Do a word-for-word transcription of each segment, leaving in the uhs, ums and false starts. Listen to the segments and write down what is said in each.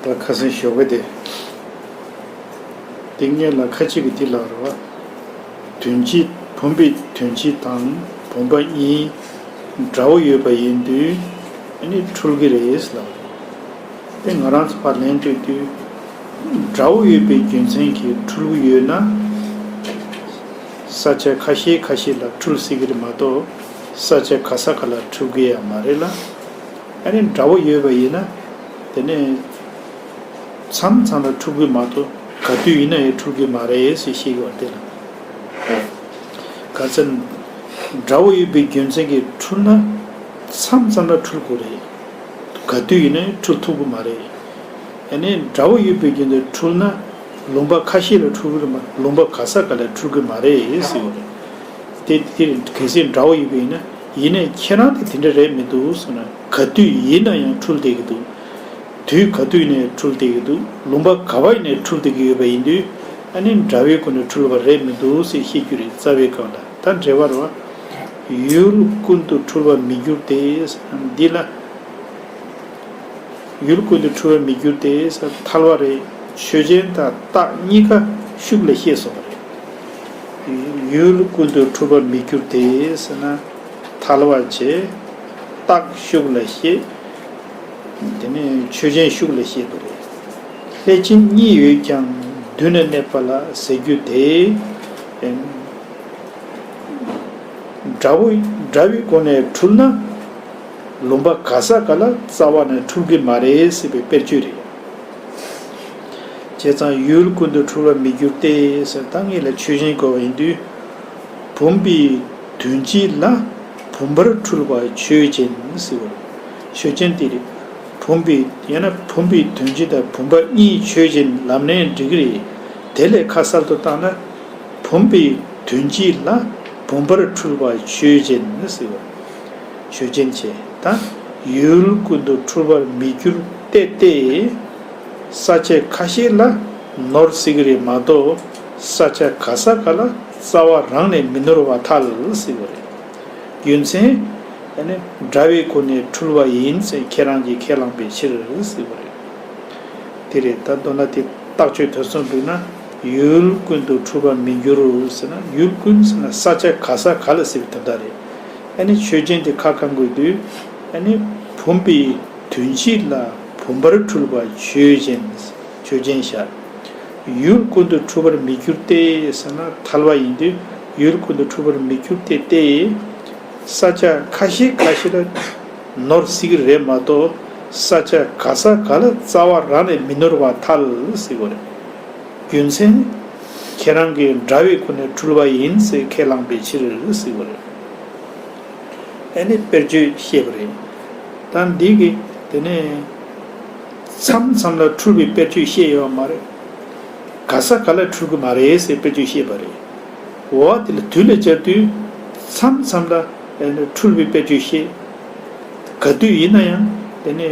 ད་ཁ་སང་ཞོགས་པ་དེ། དེ་སྔོན་ལ་ཁ་ཅིག་གིས་འདི་ལབ་རེད་བ། དོན་སྤྱི། བུམ་པའི་དོན་སྤྱི་དང་བུམ་པ་གཉིས་འདྲ་བོ་ཡོད་པ་ཡིན་དུས་ཨ་ནི་འཁྲུལ་གྱི་རེད་ལབ། དེ་ང་རང་ཚོ་ཕར་ལན་སྤྲོད་དུས། འདྲ་བོ་ཡོད་པའི་རྒྱུ་མཚན་གྱིས་འཁྲུལ་གྱི་ཡོད་ན། ས་ཆ་ཁ་ཤས་ཁ་ཤས་ལ་འཁྲུལ་སྲིད་ཀྱི་རེད་མ་གཏོགས། ས་ཆ་ག་ས་ག་ལ་འཁྲུལ་གྱི་ཡང་མ་རེད་ལ། ཨ་ནི་འདྲ་བོ་ཡོད་པ་ཡིན་ན། དེ་ནས་མཚམས་མཚམས་ལ་འཁྲུལ་གྱི་མ་གཏོགས་ག་དུས་ཡིན་ན་ཡང་འཁྲུལ་གྱི་མ་རེད་ཟེར་བཤད་ཀྱི་བ་དེ་ལ། ག་ཚད། འདྲ་བོ་ཡོད་པའི་རྒྱུ་མཚན་གྱིས་འཁྲུལ་ན། མཚམས་མཚམས་ལ་འཁྲུལ་དགོས་རེད། ག་དུས་ཡིན་ན་ཡང་འཁྲུལ་ཐུབ་ཀྱི་མ་རེད། ཡང་ན་འདྲ་བོ་ཡོད་པའི་རྒྱུ་མཚན་འཁྲུལ་ན། ལུང་པ་ཁ་ཤས་ལ་འཁྲུལ་གྱི་རེད་མ། ལུང་པ་ག་ས་ག་ལ་འཁྲུལ་གྱི་མ་རེད་ཟེར་བ་རེད། དེ་དེ་གལ་སྲིད་འདྲ་བོ་ཡོད་པ་ཡིན་ན། ཡིན་ནའི་ཁྱེད་རང་དེ་དེ་འདྲ་རེད་མི་འདུག་ཟེར་ན། ག་དུས་ཡིན་ན་ཡང་འཁྲུལ་བསྡད་ཀྱི་འདུག་དུས་ག་དུས་ནས་འཁྲུལ་བསྡད་ཀྱི་འདུག་ལུང་པ་ག་བ་ཡིན་ནས་འཁྲུལ་བསྡད་ཀྱི་ཡོད་པ་ཡིན་དུས། ཨ་ནི་འདྲ་བའི་སྒོ་ནས་འཁྲུལ་བ་རེད་མི་འདུག་ཟེར་བཤད་རྒྱུ་རེད། རྩ་བའི་སྐབས་ལ། ད་འགྲེལ་བ་རེད་བ། ཡུལ་ཀུན་ཏུ་འཁྲུལ་བར་མི་འགྱུར་ཏེ། འདི་ལ། ཡུལ་ཀུན་ཏུ་འཁྲུལ་བར་མི་འགྱུར་ཏེ་ཟེར་ཐལ་བ་རེད། ཆོས་ཅན་དང་རྟགས་གཉིས་ཀ་ཤུགས་ལ་བཤད་སོང་བ་རེད། ཡུལ་ཀུན་ཏུ་འཁྲུལ་བར་མི་འགྱུར་ཏེ་ཟེར་ན། ཐལ་བ་བྱས། རྟགས་ཤུགས་ལ་བཤད། དེ་ནས་ཆོས་ཅན་ཤུགས་ལ་བཤད་པ་རེད། ལྷས་བྱིན་གཉིས་ཡོད་ཀྱང་མདུན་ན་གནས་པ་ལ་ཟེར་རྒྱུ་དེ། འདྲ་བོ། འདྲ་བའི་སྒོ་ནས་འཁྲུལ་ན། ལུང་པ་ག་ས་ག་ལ་རྩ་བ་ནས་འཁྲུལ་གྱི་མ་རེད་ཟེར་བའི་དཔེར་བརྗོད་རེད། བྱས་ཙང་ཡུལ་ཀུན་ཏུ་འཁྲུལ་བར་མི་འགྱུར་ཏེ་ཟེར། ད་ངེད་ལ་ཆོས་ཅན་དགོས་པ་ཡིན་དུས། བུམ་པའི་དོན་སྤྱི་ལ་བུམ་པར་འཁྲུལ་པ་ཆོས་ཅན་ཟེར་བ་རེད། ཆོས་ཅན་དེ་རེད། བུམ་པའི། ཡང་ན་བུམ་པའི་དོན་སྤྱི་དང་བུམ་པ་གཉིས་ཆོས་ཅན་ལབ་ནའི་འགྲིག་གི་རེད། དེ་ལས་ཁ་གསལ་དུ་བཏང་ན། བུམ་པའི་དོན་སྤྱི་ལ་བུམ་པར་འཁྲུལ་པ་ཆོས་ཅན་ཟེར་བ། ཆོས་ཅན་བྱས། ད་ཡུལ་ཀུན་ཏུ་འཁྲུལ་པར་མི་འགྱུར་ཏེ་སྟེ། ས་ཆ་ཁ་ཤས་ལ་ནོར་སྲིད་ཀྱི་རེད་མ་གཏོགས། ས་ཆ་ག་ས་ག་ལ་རྩ་བ་རང་ནས་མི་ནོར་བར་ཐལ་ཟེར་བ་རེད། རྒྱུ་མཚན། ཨ་ནི་འདྲ་བའི་སྒོ་ནས་འཁྲུལ་བ་ཡིན་ཟེར་ཁྱེད་རང་གིས་ཁས་བླངས་པའི་ཕྱིར་ཟེར་བ་རེད། དེ་རེད། ད་མདོར་ན་དེ་རྟགས་ཆོས་དོན་གསུམ་བསྒྲིགས་ན། ཡུལ་ཀུན་ཏུ་འཁྲུལ་པར་མི་འགྱུར་ཟེར་ན། ཡུལ་ཀུན་ཟེར་ན་ས་ཆ་ག་ས་ག་ལ་ཟེར་བའི་དོན་དག་རེད། ཨ་ནི་ཆོས་ཅན་དེ་ཁ་གང་དགོས་དུས། ཨ་ནི་བུམ་པའི་དོན་སྤྱི་ལ་བུམ་པར་འཁྲུལ་པ་ཆོས་ཅན། ཆོས་ཅན་བཞག་ཡུལ་ཀུན་ཏུ་འཁྲུལ་པར་མི་འགྱུར་ཏེ་ཟེར་ན་ཐལ་བ་ཡིན་དུས། ཡུལ་ཀུན་ཏུ་འཁྲུལ་པར་མི་འགྱུར་ཏེ་སྟེ། ས་ཆ་ཁ་ཤས་ཁ་ཤས་ལ་ནོར་སྲིད་ཀྱི་རེད་མ་གཏོགས། ས་ཆ་ག་ས་ག་ལ་རྩ་བ་རང་ནས་མི་ནོར་བར་ཐལ་ཟེར་བ་རེད། རྒྱུ་མཚན། ཁྱེད་རང་གིས་འདྲ་བའི་སྒོ་ནས་འཁྲུལ་བ་ཡིན་ཟེར་ཁས་བླངས་པའི་ཕྱིར་ཟེར་བ་རེད། ཨ་ནི་དཔེར་བརྗོད་བཤད་པ་རེད། ད་འདི་གི་དེ་ནས་མཚམས་མཚམས་ལ་འཁྲུལ་བའི་དཔེར་བརྗོད་བཤད་ཡོད་མ་རེད། ག་ས་ག་ལ་འཁྲུལ་གི་མ་རེད་ཟེར་དཔེར་བརྗོད་བཤད་པ་རེད། འོ་དེ་ལ་དུས་ལ་སྦྱར་དུས་མཚམས་མཚམས་ལ་ཨ་ནི་འཁྲུལ་བའི་དཔེར་བརྗོད་བཤད། ག་དུས་ཡིན་ན་ཡང་དེ་ནས་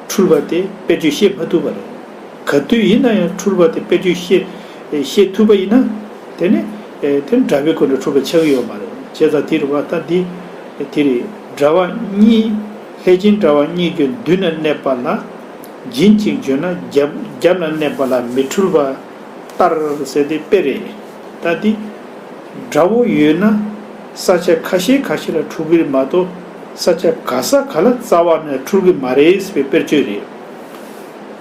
འཁྲུལ་བ་དེ་དཔེར་བརྗོད་བཤད་མ་ཐུབ་པ་རེད། ག་དུས་ཡིན་ན་ཡང་འཁྲུལ་བ་དེ་དཔེར་བརྗོད་བཤད་བཤད་ཐུབ་པ་ཡིན་ན། དེ་ནི་དེ་འདྲ་བའི་སྒོ་ནས་འཁྲུལ་པ་ཆགས་ཀྱི་ཡོད་མ་རེད། བྱས་ཙང་དེ་རེད་བ། ད་འདི་དེ་རེད། འདྲ་བ་གཉིས། ལྷས་བྱིན་འདྲ་བ་གཉིས་ཀྱི་མདུན་ན་གནས་པ་ལ། སྦྱིན་ཅིག་བྱོན་ན་རྒྱབ་རྒྱབ་ན་གནས་པ་ལ་མི་འཁྲུལ་བ་ལྟར་ཟེར་དེ་དཔེ་རེད། ད་འདི་འདྲ་བོ་ཡོད་ན་ས་ཆ་ཁ་ཤས་ཁ་ཤས་ལ་འཁྲུལ་གྱི་རེད་མ་གཏོགས། ས་ཆ་ག་ས་ག་ལ་རྩ་བ་ནས་འཁྲུལ་གྱི་མ་རེད་ཟེར་བའི་དཔེར་བརྗོད་རེད།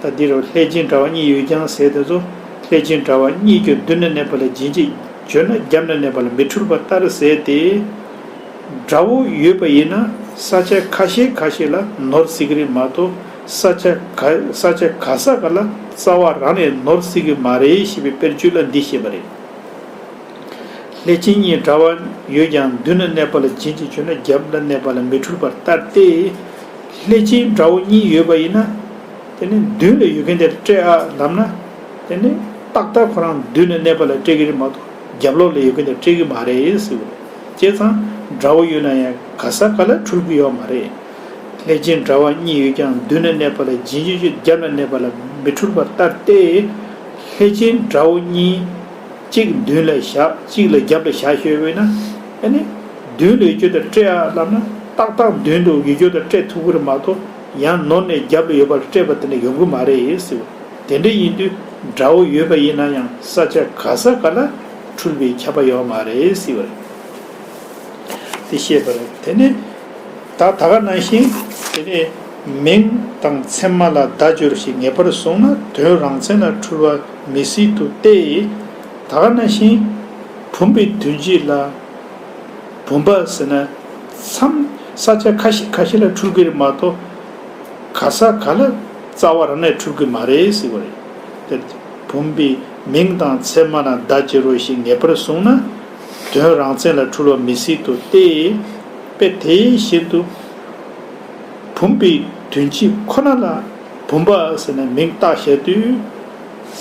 ད་འདི་རུ་ལྷས་བྱིན་འདྲ་བ་གཉིས་ཡོད་ཀྱང་ཟེར་དེ་ཚོ། ལྷས་བྱིན་འདྲ་བ་གཉིས་ཀྱི་མདུན་ན་གནས་པ་ལ་སྦྱིན་ཅིག་བྱོན་ན་རྒྱབ་ན་གནས་པ་ལ་མི་འཁྲུལ་བ་ལྟར་ཟེར་ཏེ། འདྲ་བོ་ཡོད་པ་ཡིན་ན་ས་ཆ་ཁ་ཤས་ཁ་ཤས་ལ་ནོར་སྲིད་ཀྱི་རེད་མ་གཏོགས། ས་ཆ་ག་ས་ཆ་ག་ས་ག་ལ་རྩ་བ་རང་ནས་ནོར་སྲིད་ཀྱི་མ་རེད་ཞེས་པའི་དཔེར་བརྗོད་ལ་འདི་བཤད་པ་རེད། ལྷས་བྱིན་གཉིས་འདྲ་བ་ཡོད་ཀྱང་མདུན་ན་གནས་པ་ལ་སྦྱིན་ཅིག་བྱོན་ན་རྒྱབ་ལ་གནས་པ་ལ་མི་འཁྲུལ་བ་ལྟར་ཏེ། ལྷས་བྱིན་འདྲ་བོ་གཉིས་ཡོད་པ་ཡིན་ན། དེ་ནི་མདུན་ལ་ཡོད་མཁན་དེར་སྤྲད་ཨ་ལབ་ན། དེ་ནི་ཏག་ཏག་ཁོ་རང་མདུན་ན་གནས་པ་ལ་སྤྲད་ཀྱི་རེད་མ་གཏོགས་རྒྱབ་ལོགས་ལ་ཡོད་མཁན་དེར་སྤྲད་ཀྱི་མ་རེད་ཟེར་བ་རེད། བྱས་ཙང་འདྲ་བོ་ཡོད་ན་ཡང་ག་ས་ག་ལ་འཁྲུལ་གྱི་ཡོད་མ་རེད། ལྷས་བྱིན་འདྲ་བ་གཉིས་ཡོད་ཀྱང་མདུན་ན་གནས་པ་ལ་སྦྱིན་ཅིག་བྱོན་རྒྱབ་ན་གནས་པ་ལ་མི་འཁྲུལ་བ་ལྟར་ཏེ། ལྷས་བྱིན་འདྲ་བོ་གཉིས། གཅིག་མདུན་ལ་བཞག་གཅིག་ལ་རྒྱབ་ལ་བཞག་ཤོད་པས་ན། ཨ་ནི་མདུན་ལ་ཡོད་རྒྱུ་དང་སྤྲད་ཨ་ལབ་ན་ཏག་ཏག་མདུན་དུ་ཡོད་རྒྱུ་དང་སྤྲད་ཐུབ་ཀྱི་རེད་མ་གཏོགས། ཡང་ནོར་ནས་རྒྱབ་ལ་ཡོད་པ་ལ་སྤྲད་པ་དེ་འདྲ་ཡོང་གི་མ་རེད་ཟེར་བ། དེ་འདྲ་ཡིན་དུས་དགྲ་བོ་ཡོད་པ་ཡིན་ན་ཡང་ས་ཆ་ག་ས་ག་ལ་འཁྲུལ་པའི་ཁྱབ་པ་ཡོད་མ་རེད་ཟེར་བ་རེད། དེ་བཤད་པ་རེད། དེ་ནས་ད་ད་ག་ནང་བཞིན་དེ་ནས་མིང་དང་མཚན་མ་ལ་བརྡ་སྦྱོར་ཞིང་ངེས་པར་བཟུང་ན་དོན་རང་མཚན་ལ་འཁྲུལ་བ་མི་སྲིད་དོ་སྟེ། ད་ག་ནང་བཞིན་བུམ་པའི་དོན་སྤྱི་ལ་བུམ་པ་ཟེར་ན་མཚམས་ས་ཆ་ཁ་ཤས་ཁ་ཤས་ལ་འཁྲུལ་གྱི་རེད་མ་གཏོགས་ག་ས་ག་ལ་རྩ་བ་རང་ནས་འཁྲུལ་གྱི་མ་རེད་ཟེར་བ་རེད། དེར་བུམ་པའི་མིང་དང་མཚན་མ་ལ་བརྡ་སྦྱོར་བ་ཞིང་ངེས་པར་བཟུང་ན་དོན་རང་མཚན་ལ་འཁྲུལ་བ་མི་སྲིད་དོ་སྟེ། དཔེ་དེ་བཞིན་དུ་བུམ་པའི་དོན་སྤྱི་ཁོ་ན་ལ་བུམ་པ་ཟེར་ནས་མིང་བཏགས་བཞག་དུས་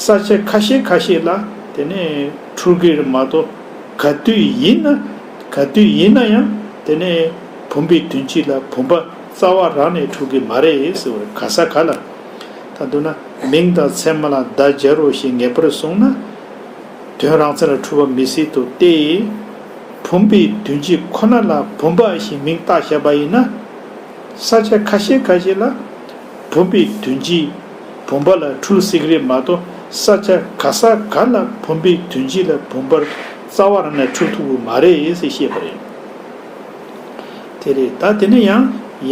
ས་ཆ་ཁ་ཤས་ཁ་ཤས་ལ་དེ་ནས་འཁྲུལ་གྱི་རེད་མ་གཏོགས་ག་དུས་ཡིན་ན་ག་དུས་ཡིན་ན་ཡང་དེ་ནས་བུམ་པའི་དོན་སྤྱི་ལ་བུམ་པ་རྩ་བ་རང་ནས་འཁྲུལ་གྱི་མ་རེད་ཟེར་བ་རེད། ག་ས་ག་ལ། ད་དུས་ན་མིང་དང་མཚན་མ་ལ་བརྡ་སྦྱར་རོ་ཞེས་ངེས་པར་བཟུང་ན། དོན་རང་མཚན་ལ་འཁྲུལ་བ་མི་སྲིད་དོ་སྟེ། བུམ་པའི་དོན་སྤྱི་ཁོ་ན་ལ་བུམ་པ་ཞེས་མིང་བཏགས་བཞག་པ་ཡིན་ན། ས་ཆ་ཁ་ཤས་ཁ་ཤས་ལ་བུམ་པའི་དོན་སྤྱི་བུམ་པ་ལ་འཁྲུལ་སྲིད་ཀྱི་རེད་མ་གཏོགས་ས་ཆ་ག་ས་ག་ལ་བུམ་པའི་དོན་སྤྱི་ལ་བུམ་པར་རྩ་བ་རང་ནས་འཁྲུལ་ཐུབ་ཀྱི་མ་རེད་ཟེར་བཤད་པ་རེད། དེ་རེད། ད་དེ་ནས་ཡང་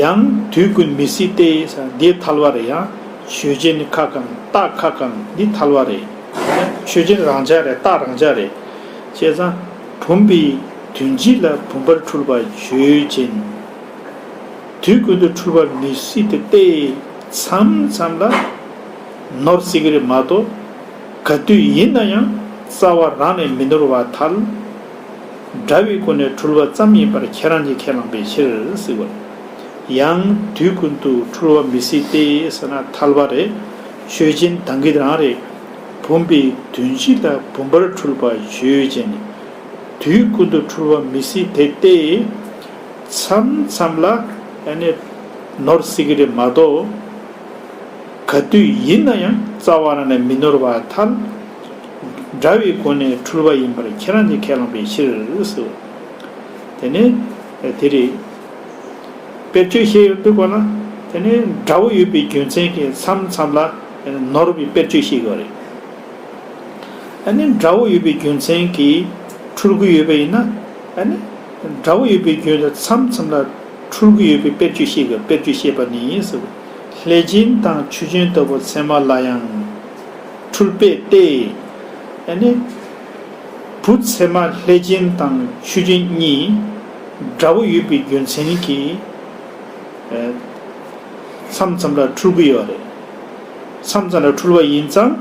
ཡང་དུས་ཀུན་མི་སྲིད་དེ་ཟེར་འདི་ཐལ་བ་རེད། ཡང་ཆོས་ཅན་ཁ་གང་རྟགས་ཁ་གང་འདི་ཐལ་བ་རེད། ཆོས་ཅན་རང་འཇགས་རེད། རྟགས་རང་འཇགས་རེད། བྱས་ཙང་བུམ་པའི་དོན་སྤྱི་ལ་བུམ་པར་འཁྲུལ་པ་ཆོས་ཅན། དུས་ཀུན་ཏུ་འཁྲུལ་པ་མི་སྲིད་དེ་སྟེ། མཚམས་མཚམས་ལ་ནོར་སྲིད་ཀྱི་རེད་མ་གཏོགས་ག་དུས་ཡིན་ན་ཡང་རྩ་བ་རང་ནས་མི་ནོར་བར་ཐལ། འདྲ་བའི་སྒོ་ནས་འཁྲུལ་པ་ཙམ་ཡིན་པར་ཁྱེད་རང་གིས་ཁས་བླངས་པའི་ཕྱིར་ཟེར་བ། ཡང་དུས་ཀུན་ཏུ་འཁྲུལ་བ་མི་སྲིད་དེ་ཟེར་ན་ཐལ་བ་རེད། ཆོས་ཅན་དང་གི་རང་རེད། བུམ་པའི་དོན་སྤྱི་ལ་བུམ་པར་འཁྲུལ་པ་ཆོས་ཅན། དུས་ཀུན་ཏུ་འཁྲུལ་བ་མི་སྲིད་དེ་སྟེ། མཚམས་མཚམས་ལ་ཨ་ནི་ནོར་སྲིད་ཀྱི་རེད་མ་གཏོགས། ག་དུས་ཡིན་ན་ཡང་རྩ་བ་རང་ནས་མི་ནོར་བར་ཐལ། འདྲ་བའི་སྒོ་ནས་འཁྲུལ་པ་ཡིན་པར་ཁྱེད་རང་གིས་ཁས་བླངས་པའི་ཕྱིར་ཟེར། དེ་ནས་དེ་རེད། དཔེར་བརྗོད་བཤད་ཡོང་དུས་གོ་ལ། དེ་ནས་འདྲ་བོ་ཡོད་པའི་རྒྱུ་མཚན་གྱིས་མཚམས་མཚམས་ལ་ནོར་བའི་དཔེར་བརྗོད་བཤད་ཡོད་རེད། ཨ་ནི་འདྲ་བོ་ཡོད་པའི་རྒྱུ་མཚན་གྱིས་འཁྲུལ་གྱི་ཡོད་པ་ཡིན་ན། ཨ་ནི་འདྲ་བོ་ཡོད་པའི་རྒྱུ་མཚན་མཚམས་མཚམས་ལ་འཁྲུལ་གྱི་ཡོད་པའི་དཔེར་བརྗོད་བཤད་དགོས། དཔེར་བརྗོད་བཤད་པ་ནི་ཟེར། ལྷས་སྦྱིན་དང་ཆུ་སྦྱིན་ལྟ་བུ་ཚད་མ་ལ་ཡང་འཁྲུལ་པས་ཏེ། ཨ་ནི་བུ་ཚད་མ་ལྷས་སྦྱིན་དང་ཆུ་སྦྱིན་གཉིས་འདྲ་བོ་ཡོད་པའི་རྒྱུ་མཚན་གྱིས། མཚམས་མཚམས་ལ་འཁྲུལ་གྱི་ཡོད་རེད། མཚམས་མཚམས་ལ་འཁྲུལ་བ་ཡིན་ཙང་།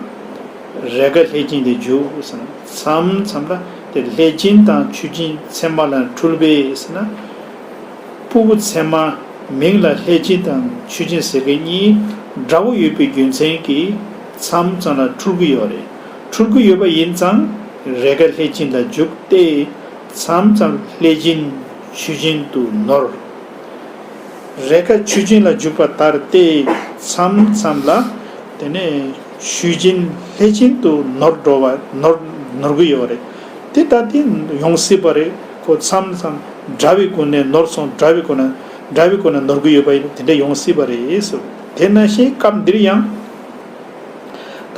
རེས་འགའ་ལྷས་སྦྱིན་དེ་འཇུག་ཟེར་ན། མཚམས་མཚམས་ལ་དེ་ལྷས་སྦྱིན་དང་ཆུ་སྦྱིན་ཚད་མ་ལ་འཁྲུལ་པས་ཟེར་ན། ཕྲུ་གུ་ཚད་མ་མིང་ལ་ལྷས་སྦྱིན་དང་ཆུ་སྦྱིན་ཟེར་མཁན་གཉིས་འདྲ་བོ་ཡོད་པའི་རྒྱུ་མཚན་གྱིས་མཚམས་མཚམས་ལ་འཁྲུལ་གྱི་ཡོད་རེད། འཁྲུལ་གྱི་ཡོད་པ་ཡིན་ཙང་རེས་འགའ་ལྷས་སྦྱིན་ལ་འཇུག་སྟེ། མཚམས་མཚམས་ལྷས་སྦྱིན་ཆུ་སྦྱིན་དུ་ནོར། རེས་འགའ་ཆུ་སྦྱིན་ལ་འཇུག་པ་ལྟར་ཏེ། མཚམས་མཚམས་ལ་དེ་ནས་ཆུ་སྦྱིན་ལྷས་སྦྱིན་དུ་ནོར་འགྲོ་བ་ནོར་ནོར་གྱི་ཡོད་རེད། དེ་ལྟ་སྟེ་ཡོང་སྲིད་པ་རེད། ཁོ་མཚམས་མཚམས་འདྲ་བའི་སྒོ་ནས་ནོར་སོང་། འདྲ་བའི་སྒོ་ནས་འདྲ་བའི་སྒོ་ནས་ནོར་གྱི་ཡོད་པ་ཡིན་ན་དེ་འདྲ་ཡོང་སྲིད་པ་རེད་ཟེར། དེ་ནང་བཞིན་སྐབས་འདིར་ཡང་། ད་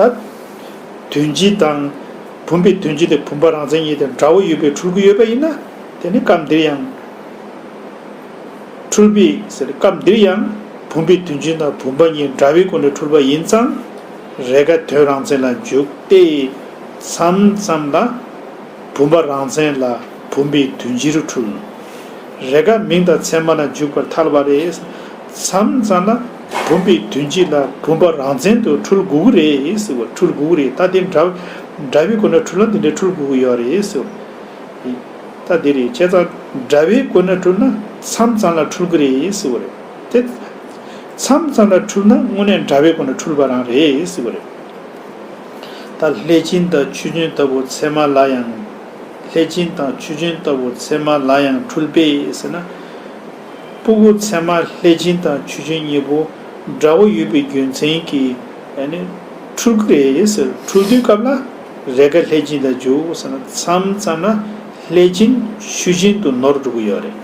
དོན་སྤྱི་དང་བུམ་པའི་དོན་སྤྱི་དེ་བུམ་པ་རང་མཚན་ཉིད་དེ་འདྲ་བོ་ཡོད་པའི་འཁྲུལ་གྱི་ཡོད་པ་ཡིན་ན། དེ་ནི་སྐབས་འདིར་ཡང་འཁྲུལ་པའི་ཟེར། སྐབས་འདིར་ཡང་བུམ་པའི་དོན་སྤྱི་དང་བུམ་པ་གཉིས་འདྲ་བའི་སྒོ་ནས་འཁྲུལ་པ་ཡིན་ཙང་། རེས་འགའ་དོན་རང་མཚན་ལ་འཇུག་སྟེ། མཚམས་མཚམས་ལ་བུམ་པ་རང་མཚན་ལ་བུམ་པའི་དོན་སྤྱིར་འཁྲུལ། རེས་འགའ་མིང་དང་མཚན་མ་ལ་འཇུག་པར་ཐལ་བ་རེད། མཚམས་མཚམས་ལ་བུམ་པའི་དོན་སྤྱི་ལ་བུམ་པ་རང་མཚན་དུ་འཁྲུལ་དགོས་ཀྱི་རེད་ཟེར་བ། འཁྲུལ་དགོས་ཀྱི་རེད། ད་དེ་འདྲ་འདྲ་བའི་སྒོ་ནས་འཁྲུལ་ན་འདི་འདྲའི་འཁྲུལ་དགོས་ཀྱི་ཡོད་རེད་ཟེར་བ། ད་དེ་རེད། བྱས་ཙང་འདྲ་བའི་སྒོ་ནས་འཁྲུལ་ན་མཚམས་མཚམས་ལ་འཁྲུལ་གྱི་རེད་ཟེར་བ་རེད། དེ་མཚམས་མཚམས་ལ་འཁྲུལ་ན་དངོས་གནས་འདྲ་བའི་སྒོ་ནས་འཁྲུལ་པ་རང་རེད་ཟེར་བ་རེད། ད་ལྷས་སྦྱིན་དང་ཆུ་སྦྱིན་ལྟ་བུ་ཚད་མ་ལ་ཡང་། ལྷས་སྦྱིན་དང་ཆུ་སྦྱིན་ལྟ་བུ་ཚད་མ་ལ་ཡང་འཁྲུལ་པས་ཟེར་ན། ཕྲུ་གུ་ཚད་མ་ལྷས་སྦྱིན་དང་ཆུ་སྦྱིན་གཉིས་པོ་འདྲ་བོ་ཡོད་པའི་རྒྱུ་མཚན་གྱིས་ཨ་ནི་འཁྲུལ་གྱི་རེད་ཟེར། འཁྲུལ་དུས་སྐབས་ལ་རེས་འགའ་ལྷས་སྦྱིན་ལ་འཇུག་ཟེར་ན། མཚམས་མཚམས་ལ་ལྷས་སྦྱིན་ཆུ་སྦྱིན་དུ་ནོར་འགྲོ་གི་ཡོད་རེད།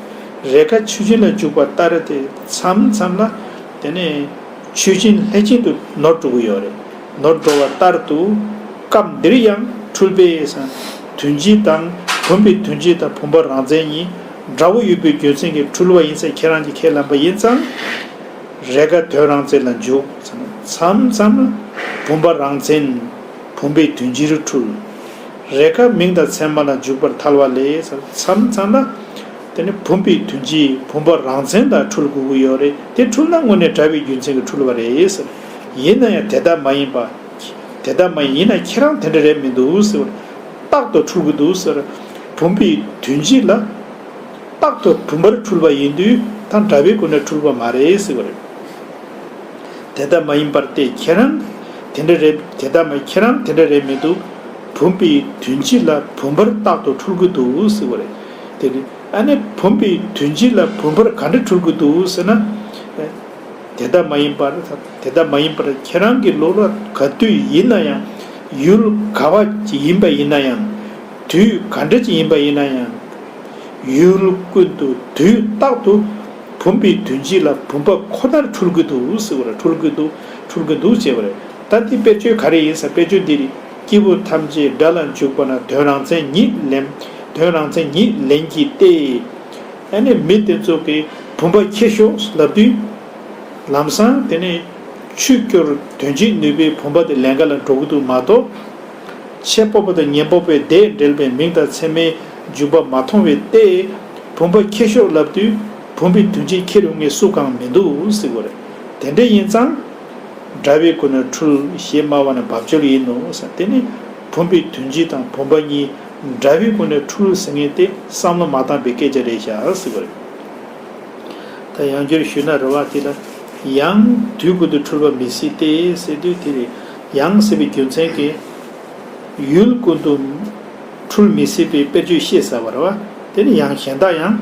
རེས་འགའ་ཆུ་སྦྱིན་ལ་འཇུག་པ་ལྟར་ཏེ། མཚམས་མཚམས་ལ་དེ་ནས་ ཆོས་ཅན་ལྷས་བྱིན་དུ་ནོར་འགྲོ་གི་ཡོད་རེད། ནོར་འགྲོ་བ་ལྟར་དུ། སྐབས་འདིར་ཡང་འཁྲུལ་པས་ཟེར། དོན་སྤྱི་དང་བུམ་པའི་དོན་སྤྱི་དང་བུམ་པ་རང་མཚན་གཉིས་འདྲ་བོ་ཡོད་པའི་རྒྱུ་མཚན་གྱིས་འཁྲུལ་བ་ཡིན་ཟེར་ཁྱེད་རང་གིས་ཁས་བླངས་པ་ཡིན་ཙང་། རེས་འགའ་དོན་རང་མཚན་ལ་འཇུག་ཟེར་ན། མཚམས་མཚམས་ལ་བུམ་པ་རང་མཚན། བུམ་པའི་དོན་སྤྱིར་འཁྲུལ། རེས་འགའ་མིང་དང་མཚན་མ་ལ་འཇུག་པར་ཐལ་བ་ལས་ཟེར། མཚམས་མཚམས་ལ། དེ་ནི་བུམ་པའི་དོན་སྤྱི་བུམ་པ་རང་མཚན་དང་འཁྲུལ་དགོས་ཀྱི་ཡོད་རེད། དེ་འཁྲུལ་ན་དངོས་གནས་འདྲ་བའི་རྒྱུ་མཚན་གྱིས་འཁྲུལ་བ་རེད་ཟེར། ཡིན་ན་ཡང་དེ་ལྟ་མ་ཡིན་པ། དེ་ལྟ་མ་ཡིན་ན་ཁྱེད་རང་དེ་འདྲ་རེད་མི་འདུག་ཟེར། རྟག་ཏུ་འཁྲུལ་གྱི་འདུག་ཟེར། བུམ་པའི་དོན་སྤྱི་ལ་རྟག་ཏུ་བུམ་པར་འཁྲུལ་པ་ཡིན་དུས་ད་འདྲ་བའི་སྒོ་ནས་འཁྲུལ་པ་མ་རེད་ཟེར་བ་རེད། དེ་ལྟ་མ་ཡིན་པར་ཏེ་ཁྱེད་རང་དེ་འདྲ་རེད། དེ་ལྟ་མ་ཁྱེད་རང་དེ་འདྲ་རེད་མི་འདུག་བུམ་པའི་དོན་སྤྱི་ལ་བུམ་པར་རྟག་ཏུ་འཁྲུལ་གྱི་འདུག་ཟེར་བ་རེད། དེ་ནི་ཨ་ནི་བུམ་པའི་དོན་སྤྱི་ལ་བུམ་པར་ག་འདྲ་འཁྲུལ་གྱི་འདུག་ཟེར་ན། དེ་ལྟ་མ་ཡིན་པར། དེ་ལྟ་མ་ཡིན་པར་ཁྱེད་རང་གི་བློ་ལ་ག་དུས་ཡིན་ན་ཡང་། ཡུལ་ག་བ་ཅིག་ཡིན་པ་ཡིན་ན་ཡང་། དུས་ག་འདྲ་ཅིག་ཡིན་པ་ཡིན་ན་ཡང་། ཡུལ་ཀུན་ཏུ་དུས་རྟག་ཏུ་བུམ་པའི་དོན་སྤྱི་ལ་བུམ་པ་ཁོ་ནར་འཁྲུལ་གྱི་འདུག་ཟེར་བ་རེད། འཁྲུལ་གྱི་འདུག་འཁྲུལ་གྱི་འདུག་ཅེས་པ་རེད། ད་འདི་དཔེར་བརྗོད་ག་རེ་ཡིན་ཟེར། དཔེར་བརྗོད་འདི་རེད། སྐྱེས་བུ་ཐམས་ཅད་དགྲ་ལ་འཇུག་པ་ན་དོན་རང་མཚན་ཉིད་ལེན། དོན་རང་མཚན་ཉིད་ལེན་གྱི་སྟེ། ཨ་ནི་མི་དེ་ཚོ་གིས་བུམ་པ་ཁྱེར་ཤོག་ལབ་དུས། ལམ་སང་དེ་ནས་ཆུ་སྐྱོར་དོན་བྱེད་ནུས་པའི་བུམ་པ་དེ་ལེན་ག་ལ་འགྲོ་གི་འདུག་མ་གཏོགས། ཕྱེད་པོ་པ་དང་ཉེ་པོ་པའི་བརྡས་འབྲེལ་པའི་མིང་དང་མཚན་མའི་འཇུག་པ་མ་མཐོང་བའི་སྟེ། བུམ་པ་ཁྱེར་ཤོག་ལབ་དུས་བུམ་པའི་དོན་སྤྱི་ཁྱེར་ཡོང་མཁན་སུ་གང་མི་འདུག་ཟེར་བ་རེད། དེ་འདྲ་ཡིན་ཙང་། འདྲ་བའི་སྒོ་ནས་འཁྲུལ་ཞེས་སྨྲ་བ་ནི་བབ་ཅོལ་ཡིན་ནོ་ཟེར། དེ་ནི་བུམ་པའི་དོན་སྤྱི་དང་བུམ་པ་གཉིས་འདྲ་བའི་སྒོ་ནས་འཁྲུལ་ཟེར་མཁན་དེ་བསམ་བློ་མ་བཏང་པའི་སྐད་ཆ་རེད་ཤག་ཟེར་བ་རེད། ད་ཡང་བསྐྱར་ཞུས་ན་རེད་བ། དེ་ལ་ཡང་དུས་ཀུན་ཏུ་འཁྲུལ་པ་མི་སྲིད་དེ་ཟེར་དུས། དེ་རེད། ཡང་ཟེར་བའི་རྒྱུ་མཚན་གྱིས་ཡུལ་ཀུན་ཏུ་འཁྲུལ་མི་སྲིད་པའི་དཔེར་བརྗོད་བཤད་ཟེར་བ་རེད་བ། དེ་ནི་ཡང་གཞན་དག་ཡང་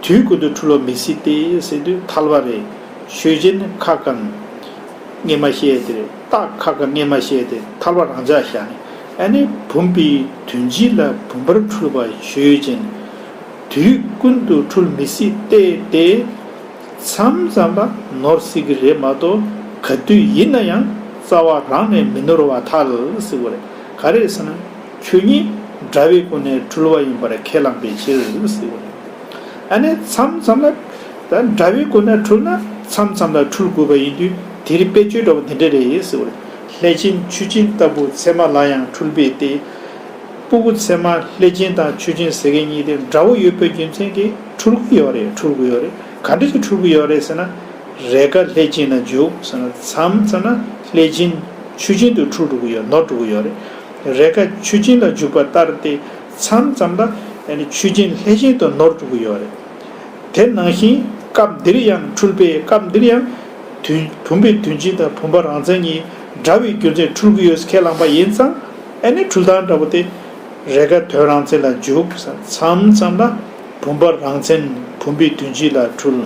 དུས་ཀུན་ཏུ་འཁྲུལ་པ་མི་སྲིད་དེ་ཟེར་དུས་ཐལ་བ་རེད། ཆོས་ཅན་ཁ་གང་སྔས་མ་བཤད་དེ་རེད། རྟགས་ཁ་གང་སྔས་མ་བཤད་དེ་ཐལ་བ་རང་འཇགས་བཞག་ནས། ཨ་ནི་བུམ་པའི་དོན་སྤྱི་ལ་བུམ་པར་འཁྲུལ་པ་ཆོས་ཅན། དུས་ཀུན་ཏུ་འཁྲུལ་མི་སྲིད་དེ་སྟེ། མཚམས་ཙམ་ལ་ནོར་སྲིད་ཀྱི་རེད་མ་གཏོགས། ག་དུས་ཡིན་ན་ཡང་རྩ་བ་རང་ནས་མི་ནོར་བར་ཐལ་ཟེར་བ་རེད། ག་རེ་ཟེར་ན། ཆོས་ཉིད་འདྲ་བའི་སྒོ་ནས་འཁྲུལ་བ་ཡིན་པར་ཁས་བླངས་པའི་ཕྱིར་ཟེར་བ་རེད། ཨ་ནི་མཚམས་མཚམས་ལ། ད་འདྲ་བའི་སྒོ་ནས་འཁྲུལ་ན་མཚམས་མཚམས་ལ་འཁྲུལ་དགོས་པ་ཡིན་དུས། དེ་རིང་དཔེར་བརྗོད་འདྲ་བོ་འདི་འདྲ་རེད་ཟེར་བ་རེད། ལྷས་བྱིན་ཆུ་སྦྱིན་ལྟ་བུ་ཚད་མ་ལ་ཡང་འཁྲུལ་པས་ཏེ། སྤུ་གུ་ཚད་མ་ལྷས་བྱིན་དང་ཆུ་སྦྱིན་ཟེར་མཁན་གཉིས་དེ་འདྲ་བོ་ཡོད་པའི་རྒྱུ་མཚན་གྱིས་འཁྲུལ་གྱི་ཡོད་རེད། འཁྲུལ་གྱི་ཡོད་རེད། ག་འདྲ་ཞིག་འཁྲུལ་གྱི་ཡོད་རེད་ཟེར་ན། རེས་འགའ་ལྷས་བྱིན་ལ་འཇུག་ཟེར་ན། མཚམས་མཚམས་ན་ལྷས་བྱིན་ཆུ་སྦྱིན་དུ་འཁྲུལ་འགྲོ་གི་ཡོད། ནོར་འགྲོ་གི་ཡོད་རེད། རེས་འགའ་ཆུ་སྦྱིན་ལ་འཇུག་པ་ལྟར་ཏེ། མཚམས་མཚམས་ལ་ཡང་ན་ཆུ་སྦྱིན་ལྷས་བྱིན་དུ་ནོར་འགྲོ་གི་ཡོད་རེད། དེ་ནང་བཞིན་སྐབས་འདིར་ཡང་འཁྲུལ་པས། སྐབས་འདིར་ཡང་དོན་བུམ་པའི་དོན་སྤྱི་དང་བུམ་པ་རང་མཚན་གཉིས་འདྲ་བའི་རྒྱུ་མཚན་འཁྲུལ་གྱི་ཡོད་ཁས་བླངས་པ་ཡིན་ཙང་། ཨ་ནི་འཁྲུལ་སྟངས་འདྲ་པོ་དེ། རེས་འགའ་དོན་རང་མཚན་ལ་འཇུག་ཟེར། མཚམས་མཚམས་ལ་བུམ་པ་རང་མཚན་བུམ་པའི་དོན་སྤྱི་ལ་འཁྲུལ།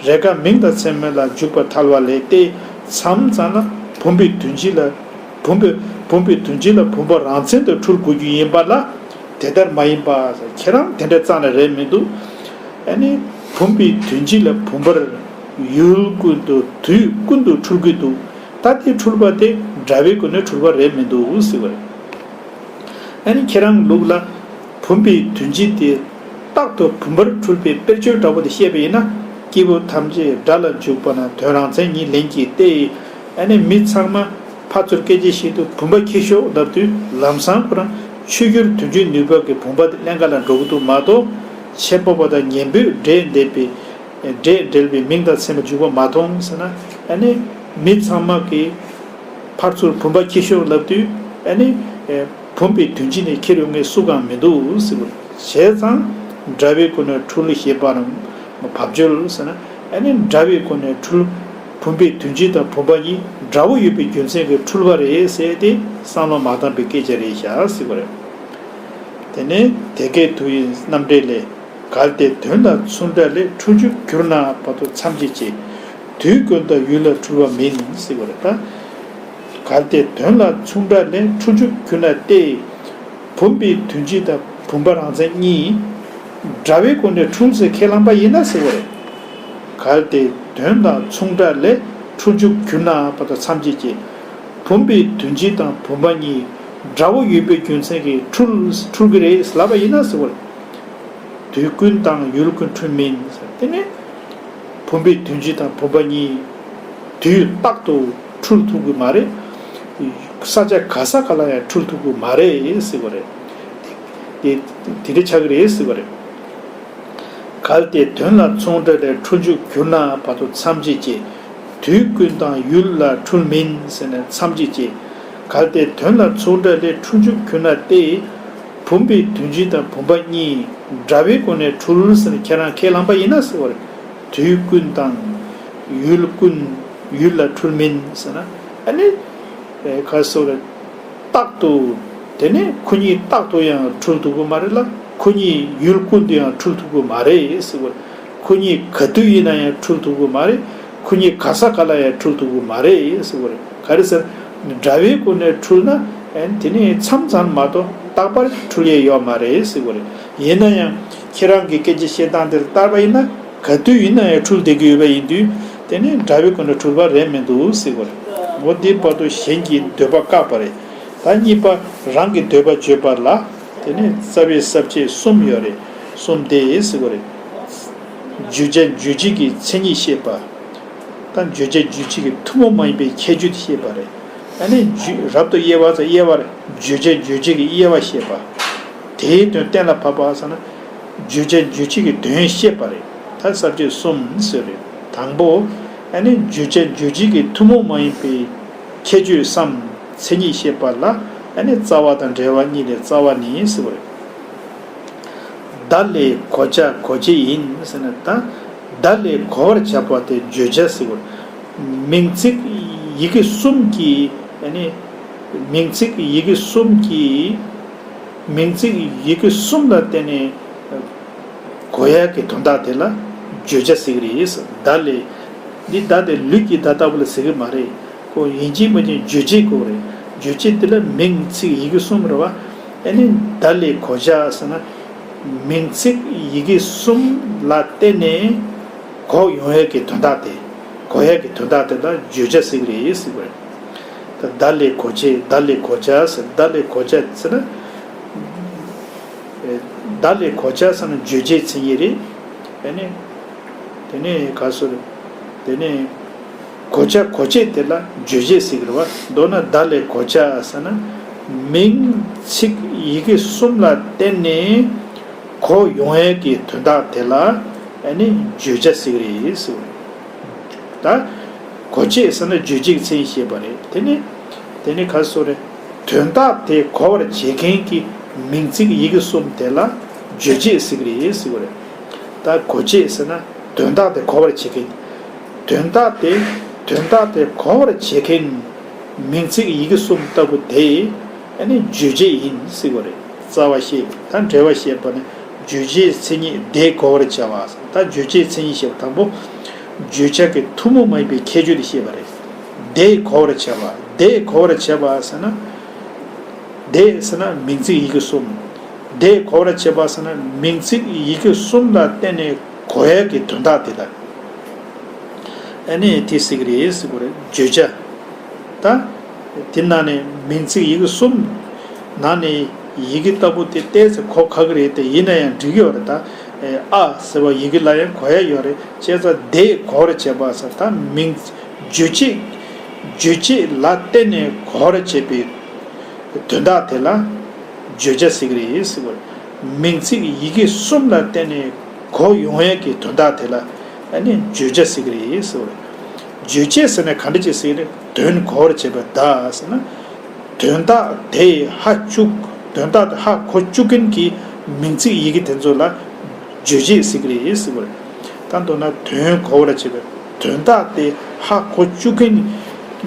རེས་འགའ་མིང་དང་མཚན་མ་ལ་འཇུག་པར་ཐལ་བ་ལས་ཏེ། མཚམས་མཚམས་ལ་བུམ་པའི་དོན་སྤྱི་ལ། བུམ་པའི་བུམ་པའི་དོན་སྤྱི་ལ་བུམ་པ་རང་མཚན་དུ་འཁྲུལ་དགོས་རྒྱུ་ཡིན་པ་ལ། དེ་ལྟར་མ་ཡིན་པ། ཁྱེད་རང་དེ་འདྲ་རྩ་ནས་རེད་མི་འདུག་ཨ་ནི་བུམ་པའི་དོན་སྤྱི་ལ་བུམ་པར་ཡུལ་ཀུན་ཏུ་དུས་ཀུན་ཏུ་འཁྲུལ་གྱི་འདུག་ད་དེ་འཁྲུལ་པ་དེ་འདྲ་བའི་སྒོ་ནས་འཁྲུལ་པ་རེད་མི་འདུག་ཟེར་བ་རེད། ཨ་ནི་ཁྱེད་རང་ལུགས་ལ་བུམ་པའི་དོན་སྤྱི་དེ་རྟག་ཏུ་བུམ་པར་འཁྲུལ་པའི་དཔེར་བརྗོད་འདྲ་པོ་དེ་བཤད་པ་ཡིན་ན། སྐྱེས་བུ་ཐམས་ཅད་དགྲ་ལ་འཇུག་པ་ན་དོན་རང་མཚན་ཉིད་ལེན་གྱི་སྟེ། ཨ་ནི་མི་ཚང་མ་ཕར་ཚུར་སྐད་ཆ་བཤད་དུས་བུམ་པ་ཁྱེར་ཤོག་ལབ་དུས་ལམ་སང་ཁོ་རང་ཆུ་སྐྱོར་དོན་བྱེད་ནུས་པ་གི་བུམ་པ་དེ་ལེན་ག་ལ་འགྲོ་གི་འདུག་མ་གཏོགས། ཕྱེད་པོ་པ་དང་ཉེ་པོའི་སྒྲས་འདེབས་པའི་སྒྲས་འབྲེལ་བའི་མིང་དང་མཚན་མ་འཇུག་པ་མ་མཐོང་ཟེར་ན། ཨ་ནི་མི་ཚང་མ་གིས་ཕར་ཚུར་བུམ་པ་ཁྱེར་ཤོག་ལབ་དུས། ཨ་ནི་བུམ་པའི་དོན་སྤྱི་ནས་ཁྱེར་ཡོང་མཁན་སུ་གང་མི་འདུག་ཟེར་བ། བྱས་ཙང་འདྲ་བའི་སྒོ་ནས་འཁྲུལ་ཞེས་པ་རང་བབ་ཅོལ་ཟེར་ན། ཨ་ནི་འདྲ་བའི་སྒོ་ནས་འཁྲུལ། བུམ་པའི་དོན་སྤྱི་དང་བུམ་པ་གཉིས་འདྲ་བོ་ཡོད་པའི་རྒྱུ་མཚན་གྱིས་འཁྲུལ་པ་རེད་ཟེར་ཏེ་བསམ་བློ་མ་བཏང་པའི་སྐད་ཆ་རེད་ཤག་ཟེར་བ་རེད། དེ་ནས་དེ་སྐད་དུ་ཡི་རྣམ་འགྲེལ་ལས། གལ་ཏེ་དོན་ལ་མཚུངས་འདྲ་ལས་འཁྲུལ་རྒྱུ་གྱུར་ན་བར་དུ་མཚམས་ཀྱི་ཅེས། དུས་ཀུན་ཏུ་ཡུལ་ལ་འཁྲུལ་བ་མིན་ཟེར་བ་རེད་ད། གལ་ཏེ་དོན་ལ་མཚུངས་འདྲ་ལས་འཁྲུལ་རྒྱུ་གྱུར་ན་སྟེ། བུམ་པའི་དོན་སྤྱི་དང་བུམ་པ་རང་མཚན་གཉིས་འདྲ་བའི་སྒོ་ནས་འཁྲུལ་ཟེར་ཁས་བླངས་པ་ཡིན་ན་ཟེར་བ་རེད། གལ་ཏེ་དོན་དང་མཚུངས་འདྲ་ལས་ འཁྲུལ་འཇུག་གྱུར་ན་བར་དུ་མཚམས་བཅད་ཅེས། བུམ་པའི་དོན་སྤྱི་དང་བུམ་པ་གཉིས། འདྲ་བོ་ཡོད་པའི་རྒྱུ་མཚན་གྱིས་འཁྲུལ་འཁྲུལ་གྱི་རེད་ལབ་པ་ཡིན་ན་ཟེར་བ་རེད། དུས་ཀུན་དང་ཡུལ་ཀུན་འཁྲུལ་མིན་ཟེར། དེ་ནི་བུམ་པའི་དོན་སྤྱི་དང་བུམ་པ་གཉིས་དུས་རྟག་ཏུ་འཁྲུལ་ཐུབ་ཀྱི་མ་རེད། ས་ཆ་ག་ས་ག་ལ་ཡང་འཁྲུལ་ཐུབ་ཀྱི་མ་རེད་ཟེར་བ་རེད། དེ་དེ་འདྲ་ཆགས་ཀྱི་རེད་ཟེར་བ་རེད། གལ་ཏེ་དོན་ལ་མཚུངས་འདྲ་ལས་འཁྲུལ་འཇུག་གྱུར་ན་བར་དུ་མཚམས་བཅད་ཅེས། དུས་ཀུན་དང་ཡུལ་ལ་འཁྲུལ་མིན་ཟེར་ནས་མཚམས་བཅད་ཅེས། གལ་ཏེ་དོན་ལ་མཚུངས་འདྲ་ལས་འཁྲུལ་འཇུག་གྱུར་ན་སྟེ། བུམ་པའི་དོན་སྤྱི་དང་བུམ་པ་གཉིས་འདྲ་བའི་སྒོ་ནས་འཁྲུལ་ཟེར་ནས་ཁྱེད་རང་ཁས་བླངས་པ་ཡིན་ན་ཟེར་བ་རེད། དུས་ཀུན་དང་ཡུལ་ཀུན་ཡུལ་ལ་འཁྲུལ་མིན་ཟེར་ན་ཨ་ནི། ཨེ་ག་ཟེར་བ་རེད། རྟག་ཏུ། དེ་ནས་ཁོ་གཉིས་རྟག་ཏུ་ཡང་འཁྲུལ་ཐུབ་ཀྱི་མ་རེད་ལ། ཁོ་གཉིས་ཡུལ་ཀུན་ཏུ་ཡང་འཁྲུལ་ཐུབ་ཀྱི་མ་རེད་ཟེར་བ་རེད། ཁོ་གཉིས་ག་དུས་ཡིན་ན་ཡང་འཁྲུལ་ཐུབ་ཀྱི་མ་རེད། ཁོ་གཉིས་ག་ས་ག་ལ་ཡང་འཁྲུལ་ཐུབ་ཀྱི་མ་རེད་ཟེར་བ་རེད། ག་རེ་ཟེར། འདྲ་བའི་སྒོ་ནས་འཁྲུལ་ན་ཨེ་དེ་ནས་མཚམས་མཚམས་མ་གཏོགས་རྟག་པར་འཁྲུལ་ཡས་ཡོད་མ་རེད་ཟེར་བ་རེད། ཡིན་ན་ཡང་ཁྱེད་རང་གི་སྐད་ཆ་བཤད་སྟངས་དེར་བལྟས་པ་ཡིན་ན་ག་དུས་ཡིན་ན་ཡང་འཁྲུལ་བསྡད་ཀྱི་ཡོད་པ་ཡིན་དུས་དེ་ནས་འདྲ་བའི་སྒོ་ནས་འཁྲུལ་པ་རེད་མི་འདུག་ཟེར་བ་རེད། འོ་འདི་བར་དུ་གཞན་གྱི་འདོད་པ་བཀག་པ་རེད། ད་གཉིས་པ་རང་གི་འདོད་པ་བརྗོད་པ་ལ། དེ་ནས་རྩ་བའི་ས་བཅད་གསུམ་ཡོད་རེད། གསུམ་དེ་ཟེར་བ་རེད། བརྗོད་བྱ་རྗོད་བྱེད་ཀྱི་མཚན་ཉིད་བཤད་པ། ད་བརྗོད་བྱ་རྗོད་བྱེད་ཀྱི་ཐུན་མོང་མ་ཡིན་པའི་ཁྱད་ཆོས་དེ་བཤད་པ་རེད། ཨ་ནི་རྒྱུ་རབ་ཏུ་དབྱེ་བ་ཟེར་དབྱེ་བ་རེད། བརྗོད་བྱ་རྗོད་བྱེད་ཀྱི་དབྱེ་བ་བཤད་པ། དེའི་དོན་གཏན་ལ་ཕབ་པ་ཟེར་ན། བརྗོད་བྱ་རྗོད་བྱེད་ཀྱི་དོན་བཤད་པ་རེད། ད་ས་བཅད་གསུམ་ཟེར་རེད། དང་པོ། ཨ་ནི་བརྗོད་བྱ་རྗོད་བྱེད་ཀྱི་ཐུན་མོང་མ་ཡིན་པའི་ཁྱད་ཆོས་སམ་མཚན་ཉིད་བཤད་པ་ལ། ཨ་ནི་རྩ་བ་དང་འབྲེལ་བ་གཉིས་ལས་རྩ་བ་ནི་ཟེར་བ་རེད། བརྡ་ལས་གོ་བྱ་གོ་བྱེད་ཡིན་ཟེར་ན་ད། བརྡ་ལས་གོ་བར་བྱ་བ་དེ་བརྗོད་བྱ་ཟེར་བ་རེད། མིང་ཚིག་ཡི་གེ་གསུམ་གྱིས་ཨ་ནི། མིང་ཚིག་ཡི་གེ་གསུམ་གྱིས། མིང་ཚིག་ཡི་གེ་གསུམ་ལ་བརྟེན་ནས་གོ་ཡག་གི་དོན་དག་དེ་ལ་བརྗོད་བྱ་ཟེར་གྱི་རེད། བརྡ་ལས། འདི་བརྡ་དེ་ལུས་ཀྱི་བརྡ་ལྟ་བུ་ལ་ཟེར་གྱི་མ་རེད། ཁོ་ཡིན་གཅིག་མིན་གཅིག་རྗོད་བྱེད་དགོས་རེད། རྗོད་བྱེད་དེ་ལ་མིང་ཚིག་ཡི་གེ་གསུམ་རེད་བ། ཨ་ནི་བརྡ་ལས་གོ་བྱ་ཟེར་ན། མིང་ཚིག་ཡི་གེ་གསུམ་ལ་བརྟེན་ནས་གོ་ཡོང་ཡག་གི་དོན་དག་དེ། གོ་ཡག་གི་དོན་དག་དེ་ལ་བརྗོད་བྱ་ཟེར་གྱི་རེད་ཟེར་བ་རེད། ད་བརྡ་ལས་གོ་བྱེད་བརྡ་ལས་གོ་བྱ་ཟེར་བརྡ་ལས་གོ་བྱ་ཟེར་ན། ཨེ། བརྡ་ལས་གོ་བྱ་ཟེར་ན་རྗོད་བྱེད་མཚན་ཉིད་རེད། ཨ་ནི། དེ་ནས་ག་ཟེར། དེ་ནས་གོ་བྱ་གོ་བྱེད་དེ་ལ་རྗོད་བྱེད་ཟེར་གྱི་རེད་བ། མདོར་ན་བརྡ་ལས་གོ་བྱ་ཟེར་ན། མིང་ཚིག་ཡི་གེ་གསུམ་ལ་བརྟེན་ནས་གོ་ཡོང་ཡག་གི་དོན་དག་དེ་ལ་ཨ་ནི་བརྗོད་བྱ་ཟེར་གྱི་རེད་ཟེར་བ་རེད། ད་གོ་བྱེད་ཟེར་ན་རྗོད་བྱེད་ཀྱི་མཚན་ཉིད་བཤད་པ་རེད། དེ་ནི། དེ་ནི་ག་ཟེར་རེད། དོན་དག་དེ་གོ་བར་བྱེད་མཁན་གྱི་མིང་ཚིག་ཡི་གེ་གསུམ་དེ་ལ་རྗོད་བྱེད་ཟེར་གྱི་རེད་ཟེར་བ་རེད། ད་གོ་བྱེད་ཟེར་ན་དོན་དག་དེ་གོ་བར་བྱེད་མཁན། དོན་དག་དེ་དོན་དག་དེ་གོ་བར་བྱེད་མཁན་མིང་ཚིག་ཡི་གེ་གསུམ་ལྟ་བུ་དེ་ཨ་ནི་རྗོད་བྱེད་ཡིན་ཟེར་བ་རེད། རྩ་བ་བཤད་ད་འགྲེལ་བ་བཤད་པ་ནི་རྗོད་བྱེད་མཚན་ཉིད་དེ་གོ་བར་བྱ་བ་ཟེར། ད་རྗོད་བྱེད་མཚན་ཉིད་བཤད་པ་དང་པོ། བརྗོད་བྱ་གི་ཐུན་མོང་མ་ཡིན་པའི་ཁྱད་ཆོས་དེ་བཤད་པ་རེད། དེ་གོ་བར་བྱ་བ། དེ་གོ་བར་བྱ་བ་ཟེར་ན། དེ་ཟེར་ན་མིང་ཚིག་ཡི་གེ་གསུམ། དེ་གོ་བར་བྱེད་པ་ཟེར་ན་མིང་ཚིག་ཡི་གེ་གསུམ་ལ་བརྟེན་ནས་གོ་ཡག་གི་དོན་དག་དེ་ལ། ཨ་ནི་དེ་ཟེར་གྱི་རེད་ཟེར་གྱི་རེད། བརྗོད་བྱ། ད། དེ་ནང་ནས་མིང་ཚིག་ཡི་གེ་གསུམ། ནང་ནས་ཡི་གེ་ལྟ་བུ་དེ་ཏོག་ཙམ་གོ་ཁག་གི་རེད་དེ་ཡིན་ན་ཡང་འགྲིག་གི་ཡོད་རེད་ད། ཨ་ཟེར་བ་ཡི་གེ་ལ་ཡང་གོ་ཡག་ཡོད་རེད། བྱས་ཙང་དེ་གོ་བར་བྱེད་པ་ཟེར་ད་མིང་། རྗོད་བྱེད། རྗོད་བྱེད་ལ་བརྟེན་ནས་གོ་བར་བྱེད་པའི་དོན་དག་དེ་ལ་བརྗོད་བྱ་ཟེར་གྱི་རེད་ཟེར་བ། མིང་ཚིག་ཡི་གེ་གསུམ་ལ་བརྟེན་ནས་གོ་ཡོང་ཡག་གི་དོན་དག་དེ་ལ་ཨ་ནི་བརྗོད་བྱ་ཟེར་གྱི་རེད་ཟེར་བ། རྗོད་བྱེད་ཟེར་ན་ག་འདྲ་ཅིག་ཟེར་གྱི་རེད། དོན་གོ་བར་བྱེད་པ་ད་ཟེར་ན། དོན་དག་དེ་ཧ་བཅུག་དོན་དག་དེ་ཧ་གོ་བཅུག་མཁན་གྱི་མིང་ཚིག་ཡི་གེ་དེ་ཚོ་ལ་རྗོད་བྱེད་ཟེར་གྱི་རེད་ཟེར་བ་རེད། ད་མདོར་ན་དོན་གོ་བར་བྱེད་པའི་དོན་དག་དེ་ཧ་གོ་བཅུག་མཁན་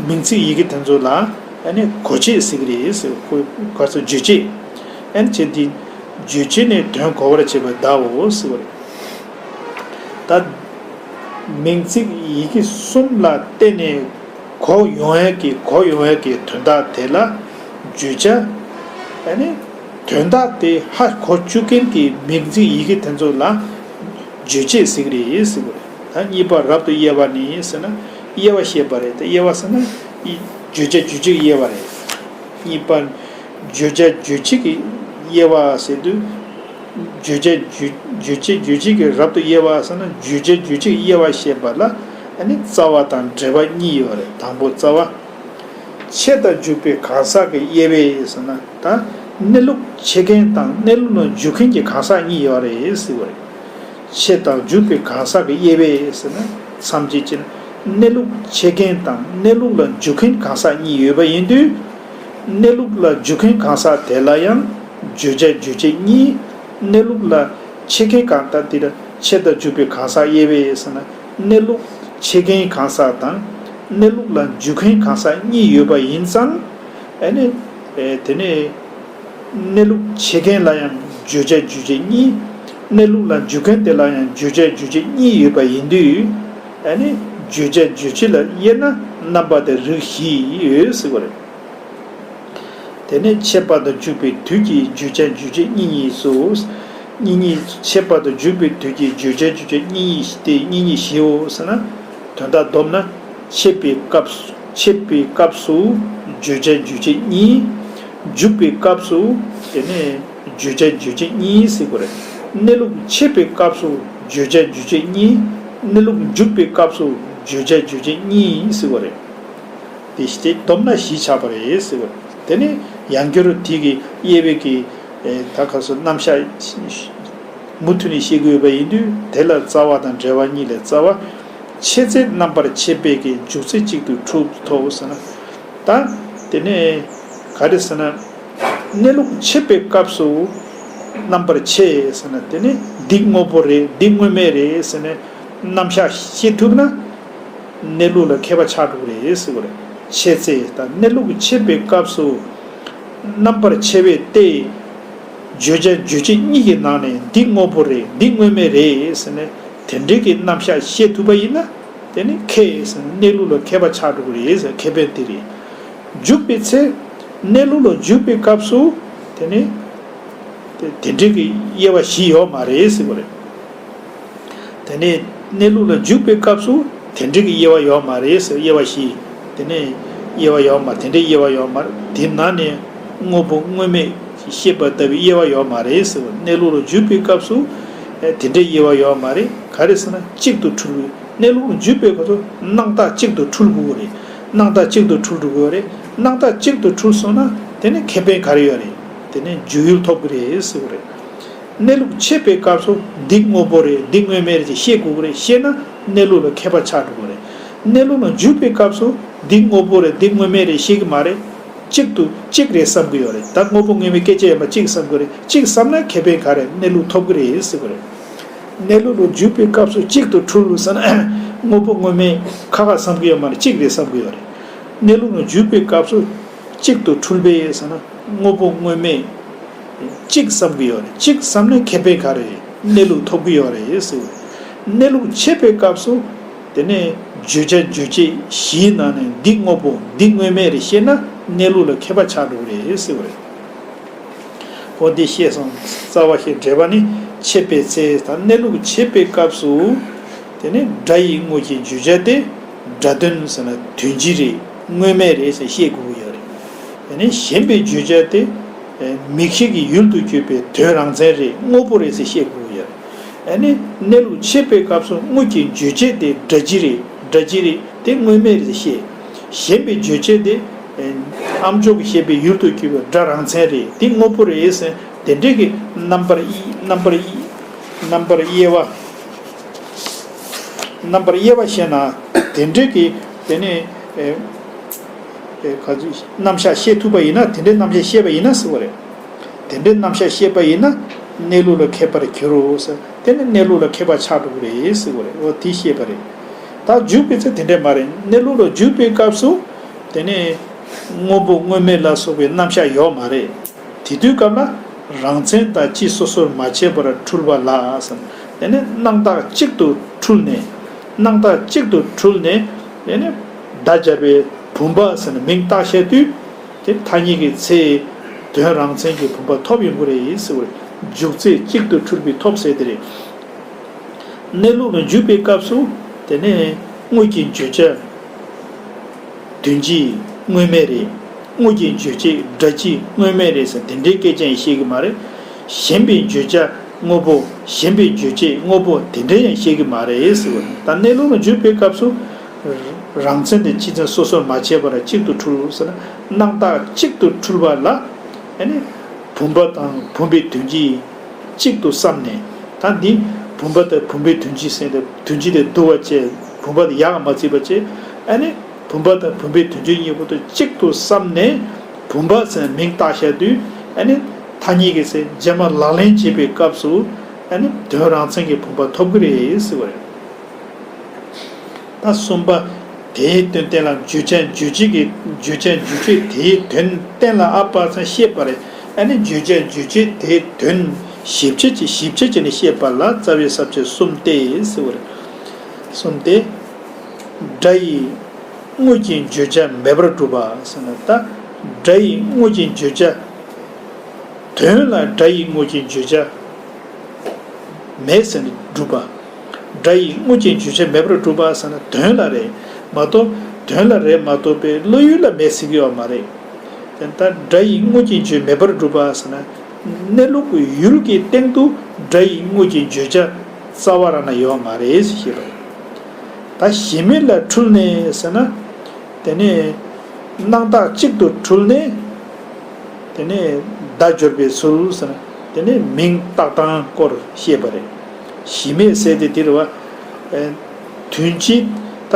མིང་ཚིག་ཡི་གེ་དེ་ཚོ་ལ་ཨ་ནི་གོ་བྱེད་ཟེར་གྱི་རེད་ཟེར་བ། གོ་ག་ཚོད་བརྗོད་བྱེད། ཨ་ནི་བྱེད་དེ་རྗོད་བྱེད་ནི་དོན་གོ་བར་བྱེད་པའི་བརྡའོ་ཟེར་བ་རེད། ད་མིང་ཚིག་ཡི་གེ་གསུམ་ལ་བརྟེན་ནས་གོ་ཡོང་ཡག་གི་གོ་ཡོང་ཡག་གི་དོན་དག་དེ་ལ་བརྗོད་བྱ། ཨ་ནི་དོན་དག་དེ་ཧ་གོ་བཅུག་མཁན་གྱི་མིང་ཚིག་ཡི་གེ་དེ་ཚོ་ལ་རྗོད་བྱེད་ཟེར་གྱི་རེད་ཟེར་བ་རེད། ད་གཉིས་པ་རབ་ཏུ་དབྱེ་བ་ནི་ཟེར་ན། དབྱེ་བ་བཤད་པ་རེད། དེ་དབྱེ་བ་ཟེར་ན་བརྗོད་བྱ་རྗོད་བྱེད་ཀྱི་དབྱེ་བ་རེད། གཉིས་པ། བརྗོད་བྱ་རྗོད་བྱེད་ཀྱི་དབྱེ་བ་ཟེར་དུས། བརྗོད་བྱ་རྗོད་བརྗོད་བྱེད་རྗོད་བྱེད་ཀྱི་རབ་ཏུ་དབྱེ་བ་ཟེར་ན། བརྗོད་བྱ་རྗོད་བྱེད་ཀྱི་དབྱེ་བ་བཤད་པ་ལ་ཨ་ནི་རྩ་བ་དང་འབྲེལ་བ་གཉིས་ཡོད་རེད། དང་པོ་རྩ་བ། ཆེ་དང་འཇུག་པའི་གང་ཟག་གི་དབྱེ་བས་ཟེར་ན། ད་གནས་ལུགས་ཕྱེ་མཁན་དང་གནས་ལུགས་ལ་འཇུག་མཁན་གྱི་གང་ཟག་གཉིས་ཡོད་རེད་ཟེར་བ་རེད། ཆེ་དང་འཇུག་པའི་གང་ཟག་གི་དབྱེ་བས་ཟེར་ན། མཚམས་གཅིག་བྱས་ན། གནས་ལུགས་ཕྱེ་མཁན་དང་གནས་ལུགས་ལ་འཇུག་མཁན་གང་ཟག་གཉིས་ཡོད་པ་ཡིན་དུས། གནས་ལུགས་ལ་འཇུག་མཁན་གང་ཟག་དེ་ལ་ཡང་བརྗོད་བྱ་རྗོད་བྱེད་གཉིས། གནས་ལུགས་ལ་ཕྱེ་མཁན་གང་ཟག་དེ་ལ་ཆེ་དང་འཇུག་པའི་གང་ཟག་དབྱེ་བས་ཟེར་ན། གནས་ལུགས་ཕྱེ་མཁན་གང་ཟག་དང་གནས་ལུགས་ལ་འཇུག་མཁན་གང་ཟག་གཉིས་ཡོད་པ་ཡིན་ཙང་། ཨ་ནི་དེ་ནས་གནས་ལུགས་ཕྱེ་མཁན་ལ་ཡང་བརྗོད་བྱ་རྗོད་བྱེད་གཉིས། གནས་ལུགས་ལ་འཇུག་མཁན་དེ་ལ་ཡང་བརྗོད་བྱ་རྗོད་བྱེད་གཉིས་ཡོད་པ་ཡིན་དུས། ཨ་ནི་བརྗོད་བྱ་རྗོད་བྱེད་ལ་དབྱེ་ན་རྣམ་པ་དང་རིགས་བཞི་ཡོད་ཟེར་བ་རེད། དེ་ནས་ཆད་པ་དང་འཇུག་པའི་དུས་ཀྱི་བརྗོད་བྱ་རྗོད་བྱེད་གཉིས་གཉིས་སུ། གཉིས་གཉིས། ཆད་པ་དང་འཇུག་པའི་དུས་ཀྱི་བརྗོད་བྱ་རྗོད་བྱེད་གཉིས་གཉིས་སྟེ། གཉིས་གཉིས་བཞིའོ་ཟེར་ན། དོན་དག་བསྡོམས་ན། ཆད་པའི་སྐབས་སུ། ཆད་པའི་སྐབས་སུ་བརྗོད་བྱ་རྗོད་བྱེད་གཉིས། འཇུག་པའི་སྐབས་སུ་དེ་ནས་བརྗོད་བྱ་རྗོད་བྱེད་གཉིས་ཟེར་དགོས་རེད། གནས་ལུགས་ཆད་པའི་སྐབས་སུ་བརྗོད་བྱ་རྗོད་བྱེད་གཉིས། གནས་ལུགས་འཇུག་པའི་སྐབས་སུ་བརྗོད་བྱ་རྗོད་བྱེད་གཉིས་ཟེར་དགོས་རེད། དེ་སྟེ་བསྡོམས་ན་བཞི་ཆགས་པ་རེད་ཟེར་བ། དེ་ནི་ཡང་བསྐྱར་དེ་གི་དབྱེ་བའི་གི་ད་ག་སོ་རྣམ་གཞག་མུ་མཐུད་ནས་བཤད་དགོས་པ་ཡིན་དུས། དེ་ལ་རྩ་བ་དང་འབྲེལ་བ་གཉིས་ལས་རྩ་བ། ཕྱེ་ཚེ་རྣམ་པར་ཕྱེ་བས་ཀྱི་འཇུག་ཚེ་གཅིག་ཏུ་འཁྲུལ་ཐོབ་ཟེར་ན། ད་དེ་ནས་ག་རེ་ཟེར་ན། གནས་ལུགས་ཕྱེ་བའི་སྐབས་སུ་རྣམ་པར་ཕྱེ་ཟེར་ན། དེ་ནི་འདི་དངོས་པོ་རེད། འདི་དངོས་མེད་རེད་ཟེར་ནས་རྣམ་གཞག་ཤེས་ཐུབ་ན། གནས་ལུགས་ལ་མཁས་པ་ཆགས་འགྲོ་གི་རེད་ཟེར་བ་རེད། ཕྱེ་ཚེ་ད་གནས་ལུགས་ཕྱེ་བའི་སྐབས་སུ་རྣམ་པར་ཕྱེ་བས་ཏེ། བརྗོད་བྱ་རྗོད་བྱེད་གཉིས་ཀྱི་ནང་ནས་འདི་དངོས་པོ་རེད། འདི་དངོས་མེད་རེད་ཟེར་ནས་དེ་འདྲའི་གི་རྣམ་གཞག་ཤེས་ཐུབ་པ་ཡིན་ན། དེ་ནི་མཁས་ཟེར་ན་གནས་ལུགས་ལ་མཁས་པ་ཆགས་འགྲོ་གི་རེད་ཟེར། ཁེ་ཕན་དེ་རེད། འཇུག་པའི་ཚེ། གནས་ལུགས་ལ་འཇུག་པའི་སྐབས་སུ་དེ་ནི་དེ་དེ་འདྲའི་གི་དབྱེ་བ་བཞི་ཡོད་མ་རེད་ཟེར་བ་རེད། དེ་ནས་གནས་ལུགས་ལ་འཇུག་པའི་སྐབས་སུ་དེ་འདྲའི་གི་དབྱེ་བ་ཡོད་མ་རེད་ཟེར། དབྱེ་བ་བཞི། དེ་ནས་དབྱེ་བ་ཡོད་མ། དེ་འདྲའི་དབྱེ་བ་ཡོད་མ་རེད། དེ་ནང་ནས་དངོས་པོ་དངོས་མེད་ཤེས་པ་ལྟ་བུའི་དབྱེ་བ་ཡོད་མ་རེད་ཟེར་བ། གནས་ལུགས་ལ་འཇུག་པའི་སྐབས་སུ་ཨེ་དེ་འདྲའི་དབྱེ་བ་ཡོད་མ་རེད། ག་རེ་ཟེར་ན་གཅིག་ཏུ་འཁྲུལ། གནས་ལུགས་ལ་འཇུག་པའི་སྐབས་སུ་སྣང་བཏགས་གཅིག་ཏུ་འཁྲུལ་དགོས་རེད། སྣང་བཏགས་གཅིག་ཏུ་འཁྲུལ་འགྲོ་དགོས་རེད། སྣང་བཏགས་གཅིག་ཏུ་འཁྲུལ་སོང་ན་དེ་ནས་ཁེ་ཕན་ག་རེ་ཡོད་རེད། དེ་ནས་འཇུག་ཡུལ་ཐོབ་ཀྱི་རེད་ཟེར་བ་རེད། གནས་ལུགས་ཕྱེ་བའི་སྐབས་སུ་འདི་དངོས་པོ་རེད། འདི་དངོས་མེད་རེད་ཅེས་ཤེས་དགོས་ཀྱི་རེད། ཤེས་ན་གནས་ལུགས་ལ་མཁས་པ་ཆགས་འགྲོ་གི་རེད། གནས་ལུགས་ལ་འཇུག་པའི་སྐབས་སུ་འདི་དངོས་པོ་རེད། འདི་དངོས་མེད་རེད་ཤེས་ཀྱི་མ་རེད། གཅིག་ཏུ་གཅིག་རེད་བསམ་གྱི་ཡོད་རེད། ད་དངོས་པོ་དངོས་མེད་སྐད་ཆ་ཡིན་པ་གཅིག་བསམ་གྱི་རེད། གཅིག་བསམ་ན་ཁེ་ཕན་ག་རེ། གནས་ལུགས་ཐོབ་ཀྱི་རེད་ཟེར་གྱི་རེད། གནས་ལུགས་ལ་འཇུག་པའི་སྐབས་སུ་གཅིག་ཏུ་འཁྲུལ་ཟེར་ན་དངོས་པོ་དངོས་མེད་ཁ་ཁ་བསམ་གྱི་ཡོད་མ་རེད། གཅིག་རེད་བསམ་གྱི་ཡོད་རེད། གནས་ལུགས་ལ་འཇུག་པའི་སྐབས་སུ་གཅིག་ཏུ་འཁྲུལ་པས་ཟེར་ན་དངོས་པོ་དངོས་མེད་གཅིག་བསམ་གྱི་ཡོད་རེད། གཅིག་བསམ་ན་ཁེ་ཕན་ག་རེ། གནས་ལུགས་ཐོབ་ཀྱི་ཡོད་རེད་ཟེར། གནས་ལུགས་ཕྱེ་བའི་སྐབས་སུ་དེ་ནས་བརྗོད་བྱ་རྗོད་བྱེད་བཞིའི་ནང་ནས་འདི་དངོས་པོ་འདི་དངོས་མེད་རེད་ཤེས་ན་གནས་ལུགས་ལ་མཁས་པ་ཆགས་འགྲོ་གི་རེད་ཟེར་བ་རེད། འོ་འདི་ཤེས་སོང་། རྩ་བ་ཤེས། འགྲེལ་པ་ནི། ཕྱེ་བའི་ཚེ་ད་གནས་ལུགས་ཕྱེ་བའི་སྐབས་སུ་དེ་ནི་སྒྲ་ཡི་དངོས་ཀྱི་བརྗོད་བྱ་དེ་སྒྲ་དོན་ཟེར་ན་དོན་སྤྱི་རེད། དངོས་མེད་རེད་ཟེར་ཤེས་དགོས་ཀྱི་ཡོད་རེད། དེ་ནི་ཞེན་པའི་བརྗོད་བྱ་དེ་མིག་ཤེས་ཀྱི་ཡུལ་དུ་གྱུར་པའི་དོན་རང་མཚན་རེད། དངོས་པོ་རེད་ཟེར་ཤེས་དགོས་ཀྱི་ཡོད་རེད། ཨ་ནི་གནས་ལུགས་ཕྱེ་བའི་སྐབས་སུ་དངོས་ཀྱི་བརྗོད་བྱེད་དེ་སྒྲ་སྤྱི་རེད། སྒྲ་སྤྱི་རེད། དེ་དངོས་མེད་རེད་ཤེས། ཞེན་པའི་བརྗོད་བྱེད་དེ་ཨ་མཆོག་གི་ཤེས་པའི་ཡུལ་དུ་གྱུར་པའི་སྒྲ་རང་མཚན་རེད། དེ་དངོས་པོ་རེད་ཟེར། དེ་འདྲའི་གི་རྣམ་པར་དབྱེ། རྣམ་པར་དབྱེ། རྣམ་པར་དབྱེ་བ། རྣམ་པར་དབྱེ་བ་ཤེས་ན་དེ་འདྲའི་གི་དེ་ནི་ཨེ་ཨེ་ག་ཚོད་རྣམ་གཞག་ཤེས་ཐུབ་པ་ཡིན་ན། དེ་འདྲའི་རྣམ་གཞག་ཤེས་པ་ཡིན་ན་ཟེར་བ་རེད། དེ་འདྲའི་རྣམ་གཞག་ཤེས་པ་ཡིན་ན་གནས་ལུགས་ལ་མཁས་པར་འགྱུར་རོ་ཟེར། དེ་ནི་གནས་ལུགས་ལ་མཁས་པ་ཆགས་འགྲོ་གི་རེད་ཟེར་བ་རེད། འོ་དེ་ཤེས་པ་རེད། ད་འཇུག་པའི་ཚེ་དེ་འདྲས་མ་རེད། གནས་ལུགས་ལ་འཇུག་པའི་སྐབས་སུ་དེ་ནི་དངོས་པོ་དངོས་མེད་ལ་སོགས་པའི་རྣམ་གཞག་ཡོད་མ་རེད། དེ་དུས་སྐབས་ལ་རང་མཚན་དང་སྤྱི་སོ་སོར་མ་ཕྱེ་བར་འཁྲུལ་པ་ལ་ཟེར། དེ་ནི་སྣང་བཏགས་གཅིག་ཏུ་འཁྲུལ་ནས། སྣང་བཏགས་གཅིག་ཏུ་འཁྲུལ་ནས་དེ་ནི་བརྡ་སྦྱར་བའི་བུམ་པ་ཟེར་ནས་མིང་བཏགས་བྱས་དུས། དེ་ཐ་སྙད་ཀྱི་ཚེ་དོན་རང་མཚན་གྱི་བུམ་པ་ཐོབ་ཡོང་གི་རེད་ཟེར་བ་རེད། འཇུག་ཚེ་གཅིག་ཏུ་འཁྲུལ་པའི་ཐོབ་ཟེར་དེ་རེད། གནས་ལུགས་ལ་འཇུག་པའི་སྐབས་སུ་དེ་ནས་དངོས་ཀྱི་བརྗོད་བྱ་ དོན་སྤྱི་དངོས་མེད་རེད། དངོས་ཀྱི་བརྗོད་བྱེད་སྒྲ་སྤྱི་དངོས་མེད་རེད་ཟེར་དེ་འདྲའི་སྐད་ཆ་ཡང་བཤད་ཀྱི་མ་རེད། ཞེན་པའི་བརྗོད་བྱ་དངོས་པོ། ཞེན་པའི་རྗོད་བྱེད་དངོས་པོ་དེ་འདྲའི་ཡང་བཤད་ཀྱི་མ་རེད་ཟེར་བ་རེད། ད་གནས་ལུགས་ལ་འཇུག་པའི་སྐབས་སུ། རང་མཚན་དེ་སྤྱི་མཚན་སོ་སོར་མ་ཕྱེ་བར་གཅིག་ཏུ་འཁྲུལ་ཟེར་ན། སྣང་བཏགས་གཅིག་ཏུ་འཁྲུལ་པ་ལ། ཨ་ནི། བུམ་པ་དང་བུམ་པའི་དོན་སྤྱི་གཅིག་ཏུ་བསམས་ནས། ད་འདི་བུམ་པ་དང་བུམ་པའི་དོན་སྤྱི་ཟེར་ཏེ་དོན་སྤྱི་དེ་བསྡུ་བ་བྱས། བུམ་པ་དེ་ཡག་མ་བརྩིས་པ་བྱས། ཨ་ནི། བུམ་པ་དང་བུམ་པའི་དོན་སྤྱི་གཉིས་པོ་དང་གཅིག་ཏུ་བསམས་ནས། བུམ་པ་ཟེར་མིང་བཏགས་བཞག་དུས། ཨ་ནི། ཐ་སྙད་ཀྱི་ཚེ་རྗེས་མ་ལག་ལེན་བྱེད་པའི་སྐབས་སུ། ཨ་ནི། དོན་རང་མཚན་གྱི་བུམ་པ་ཐོབ་ཀྱི་རེད་ཟེར་བ་རེད། ད་གསུམ་པ། དེའི་དོན་གཏན་ལ། བརྗོད་བྱ་རྗོད་བྱེད་ཀྱི། བརྗོད་བྱ་རྗོད་བྱེད་དེའི་དོན་གཏན་ལ་དབབ་པ་ཙམ་ཤེས་པ་རེད། ཨ་ནི་བརྗོད་བྱ་རྗོད་བྱེད་དེའི་དོན་ཞིབ་དཔྱད་ཀྱིས། ཞིབ་དཔྱད་བྱས་ནས་ཤེས་པ་ལ་རྩ་བའི་ས་བཅད་གསུམ་སྟེ་ཟེར་བ་རེད། གསུམ་སྟེ། སྒྲ་ཡི་དངོས་ཀྱི་བརྗོད་བྱ་མེད་པར་སྒྲུབ་པ་ཟེར་ན། ད་སྒྲ་ཡི་དངོས་ཀྱི་བརྗོད་བྱ། དོན་ལ་སྒྲ་ཡི་དངོས་ཀྱི་བརྗོད་བྱ་མེད་ཟེར་ནས་སྒྲུབ་པ། སྒྲ་ཡི་དངོས་ཀྱི་བརྗོད་བྱ་མེད་པར་སྒྲུབ་པ་ཟེར་ན། དོན་ལ་རེད་མ་གཏོགས། དོན་ལ་རེད་མ་གཏོགས་པའི་བློ་ཡུལ་ལ་མེད་ཟེར་གྱི་ཡོད་མ་རེད། དེ་ལྟར་སྒྲ་ཡི་དངོས་ཀྱི་བརྗོད་མེད་པར་སྒྲུབ་པ་ཟེར་ན། གནས་ལུགས་ཀྱི་ཡུལ་གྱི་སྟེང་དུ་སྒྲ་ཡི་དངོས་ཀྱི་བརྗོད་བྱ་རྩ་བ་རང་ན་ཡོད་མ་རེད་ཞེས་པ་རེད། ད་གཞི་མེད་ལ་འཁྲུལ་ནས་ཟེར་ན། དེ་ནས་སྣང་བཏགས་གཅིག་ཏུ་འཁྲུལ་ནས། དེ་ནས་བརྡ་སྦྱོར་བའི་ཚུལ་ཟེར་ན། དེ་ནས་མིང་བཏགས་སྟངས་སྐོར་བཤད་པ་རེད། གཞི་མེད་ཟེར་དེ་འདི་རེད་བ། ཨེ། དོན་སྤྱི། ད་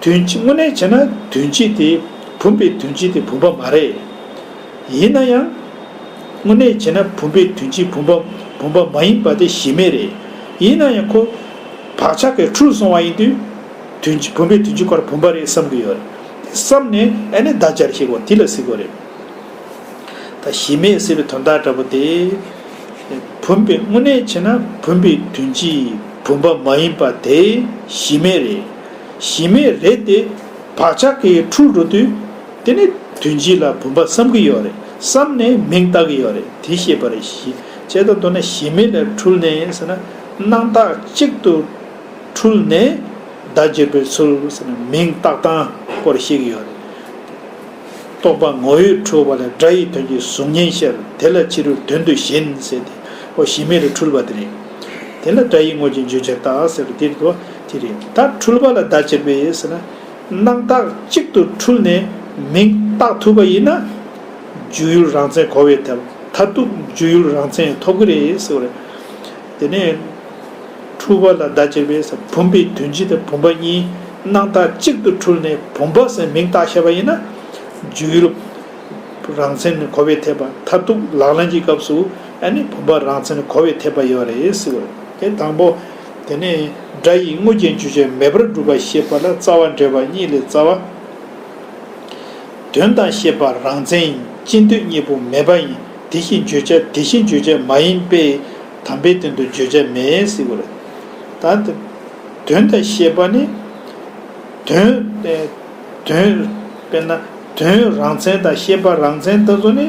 དོན་སྤྱི་དངོས་གནས་བྱས་ན་དོན་སྤྱི་དེ། བུམ་པའི་དོན་སྤྱི་དེ་བུམ་པ་མ་རེད། ཡིན་ན་ཡང་། དངོས་གནས་བྱས་ན་བུམ་པའི་དོན་སྤྱི་བུམ་པ། བུམ་པ་མ་ཡིན་པ་དེ་གཞི་མེད་རེད། ཡིན་ན་ཡང་ཁོ་བག་ཆགས་ཀྱིས་འཁྲུལ་སོང་བ་ཡིན་དུས། དོན་སྤྱི། བུམ་པའི་དོན་སྤྱི་ཁོ་རང་བུམ་པ་རེད་བསམ་གྱི་ཡོད་རེད། བསམ་ནས་ཨ་ནི་བརྡ་སྦྱར་ཞིག་གོ་དེ་ལ་ཟེར་གྱི་ཡོད་རེད། ད་གཞི་མེད་ཟེར་བའི་དོན་དག་འདྲ་པོ་དེ། བུམ་པའི། དངོས་གནས་བྱས་ན་བུམ་པའི་དོན་སྤྱི་བུམ་པ་མ་ཡིན་པ་དེ་གཞི་མེད་རེད། གཞི་མེད་རེད་དེ། བག་ཆགས་ཀྱིས་འཁྲུལ་འགྲོ་དུས། དེ་ནི་དོན་སྤྱི་ལ་བུམ་པ་བསམ་གྱི་ཡོད་རེད། བསམ་ནས་མིང་བཏགས་ཀྱི་ཡོད་རེད། དེ་ཤེས་པ་རེད། གཞི། བྱས་ཙང་མདོར་ན་གཞི་མེད་ལ་འཁྲུལ་ནས་ཟེར་ན། སྣང་བཏགས་གཅིག་ཏུ་འཁྲུལ་ནས་བརྡ་སྦྱོར་བའི་ཚུལ་ཟེར་ན། མིང་བཏགས་སྟངས་སྐོར་བཤད་ཀྱི་ཡོད་རེད། རྟོག་པ་ངོ་བོས་འཁྲུལ་བ་ལས། སྒྲ་ཡི་དོན་གྱི་གཟུགས་བརྙན་ཤར། དེ་ལ་ཕྱི་རོལ་དོན་དུ་ཞེན་ཟེར་ཏེ། འོ་གཞི་མེད་ལ་འཁྲུལ་བ་དེ་རེད། དེ་ལ་སྒྲ་ཡི་དངོས་ཀྱི་བརྗོད་བྱར་བཏགས་ཟེར་བ་དེ་རེད་དོ། དེ་རེད། ད་འཁྲུལ་པ་ལ་བརྡ་སྦྱར་བས་ཟེར་ན། སྣང་བཏགས་གཅིག་ཏུ་འཁྲུལ་ནས་མིང་བཏགས་ཐུབ་པ་ཡིན་ན། འཇུག་ཡུལ་རང་མཚན་གོ་བས་ཐེབས། མཐར་ཐུག་འཇུག་ཡུལ་རང་མཚན་ཐོབ་ཀྱི་རེད་ཟེར་བ་རེད། དེ་ནས་འཁྲུལ་པ་ལ་བརྡ་སྦྱར་བས་ཟེར། བུམ་པའི་དོན་སྤྱི་དང་བུམ་པ་གཉིས་སྣང་བཏགས་གཅིག་ཏུ་འཁྲུལ་ནས་བུམ་པ་ཟེར་མིང་བཏགས་བཞག་པ་ཡིན་ན། འཇུག་ཡུལ་རང་མཚན་གོ་བས་ཐེབས་པ། མཐར་ཐུག་ལག་ལེན་གྱི་སྐབས་སུ་ཨ་ནི་བུམ་པ་རང་མཚན་གོ་བས་ཐེབས་པ་ཡོད་རེད་ཟེར་བ་རེད། དེ་དང་པོ། དེ་ནས་སྒྲ་ཡི་དངོས་ཀྱི་བརྗོད་བྱ་མེད་པར་སྒྲུབ་པ་ཞེས་པ་ལ་རྩ་བ་འགྲེལ་པ་གཉིས་ལས་རྩ་བ། དོན་དང་ཤེས་པ་རང་མཚན་ཡིན། ཅི་འདོད་གཉིས་པོ་མེད་པ་ཡིན། དེ་བཞིན་བརྗོད་བྱ་དེ་བཞིན་བརྗོད་བྱ་མ་ཡིན་པས། དམ་པའི་དོན་དུ་བརྗོད་བྱ་མེད་ཟེར་བ་རེད། ད་དོན་དང་ཤེས་པ་ནི། དོན། དོན། དཔེར་ན་དོན་རང་མཚན་དང་ཤེས་པ་རང་མཚན་དེ་ཚོ་ནི་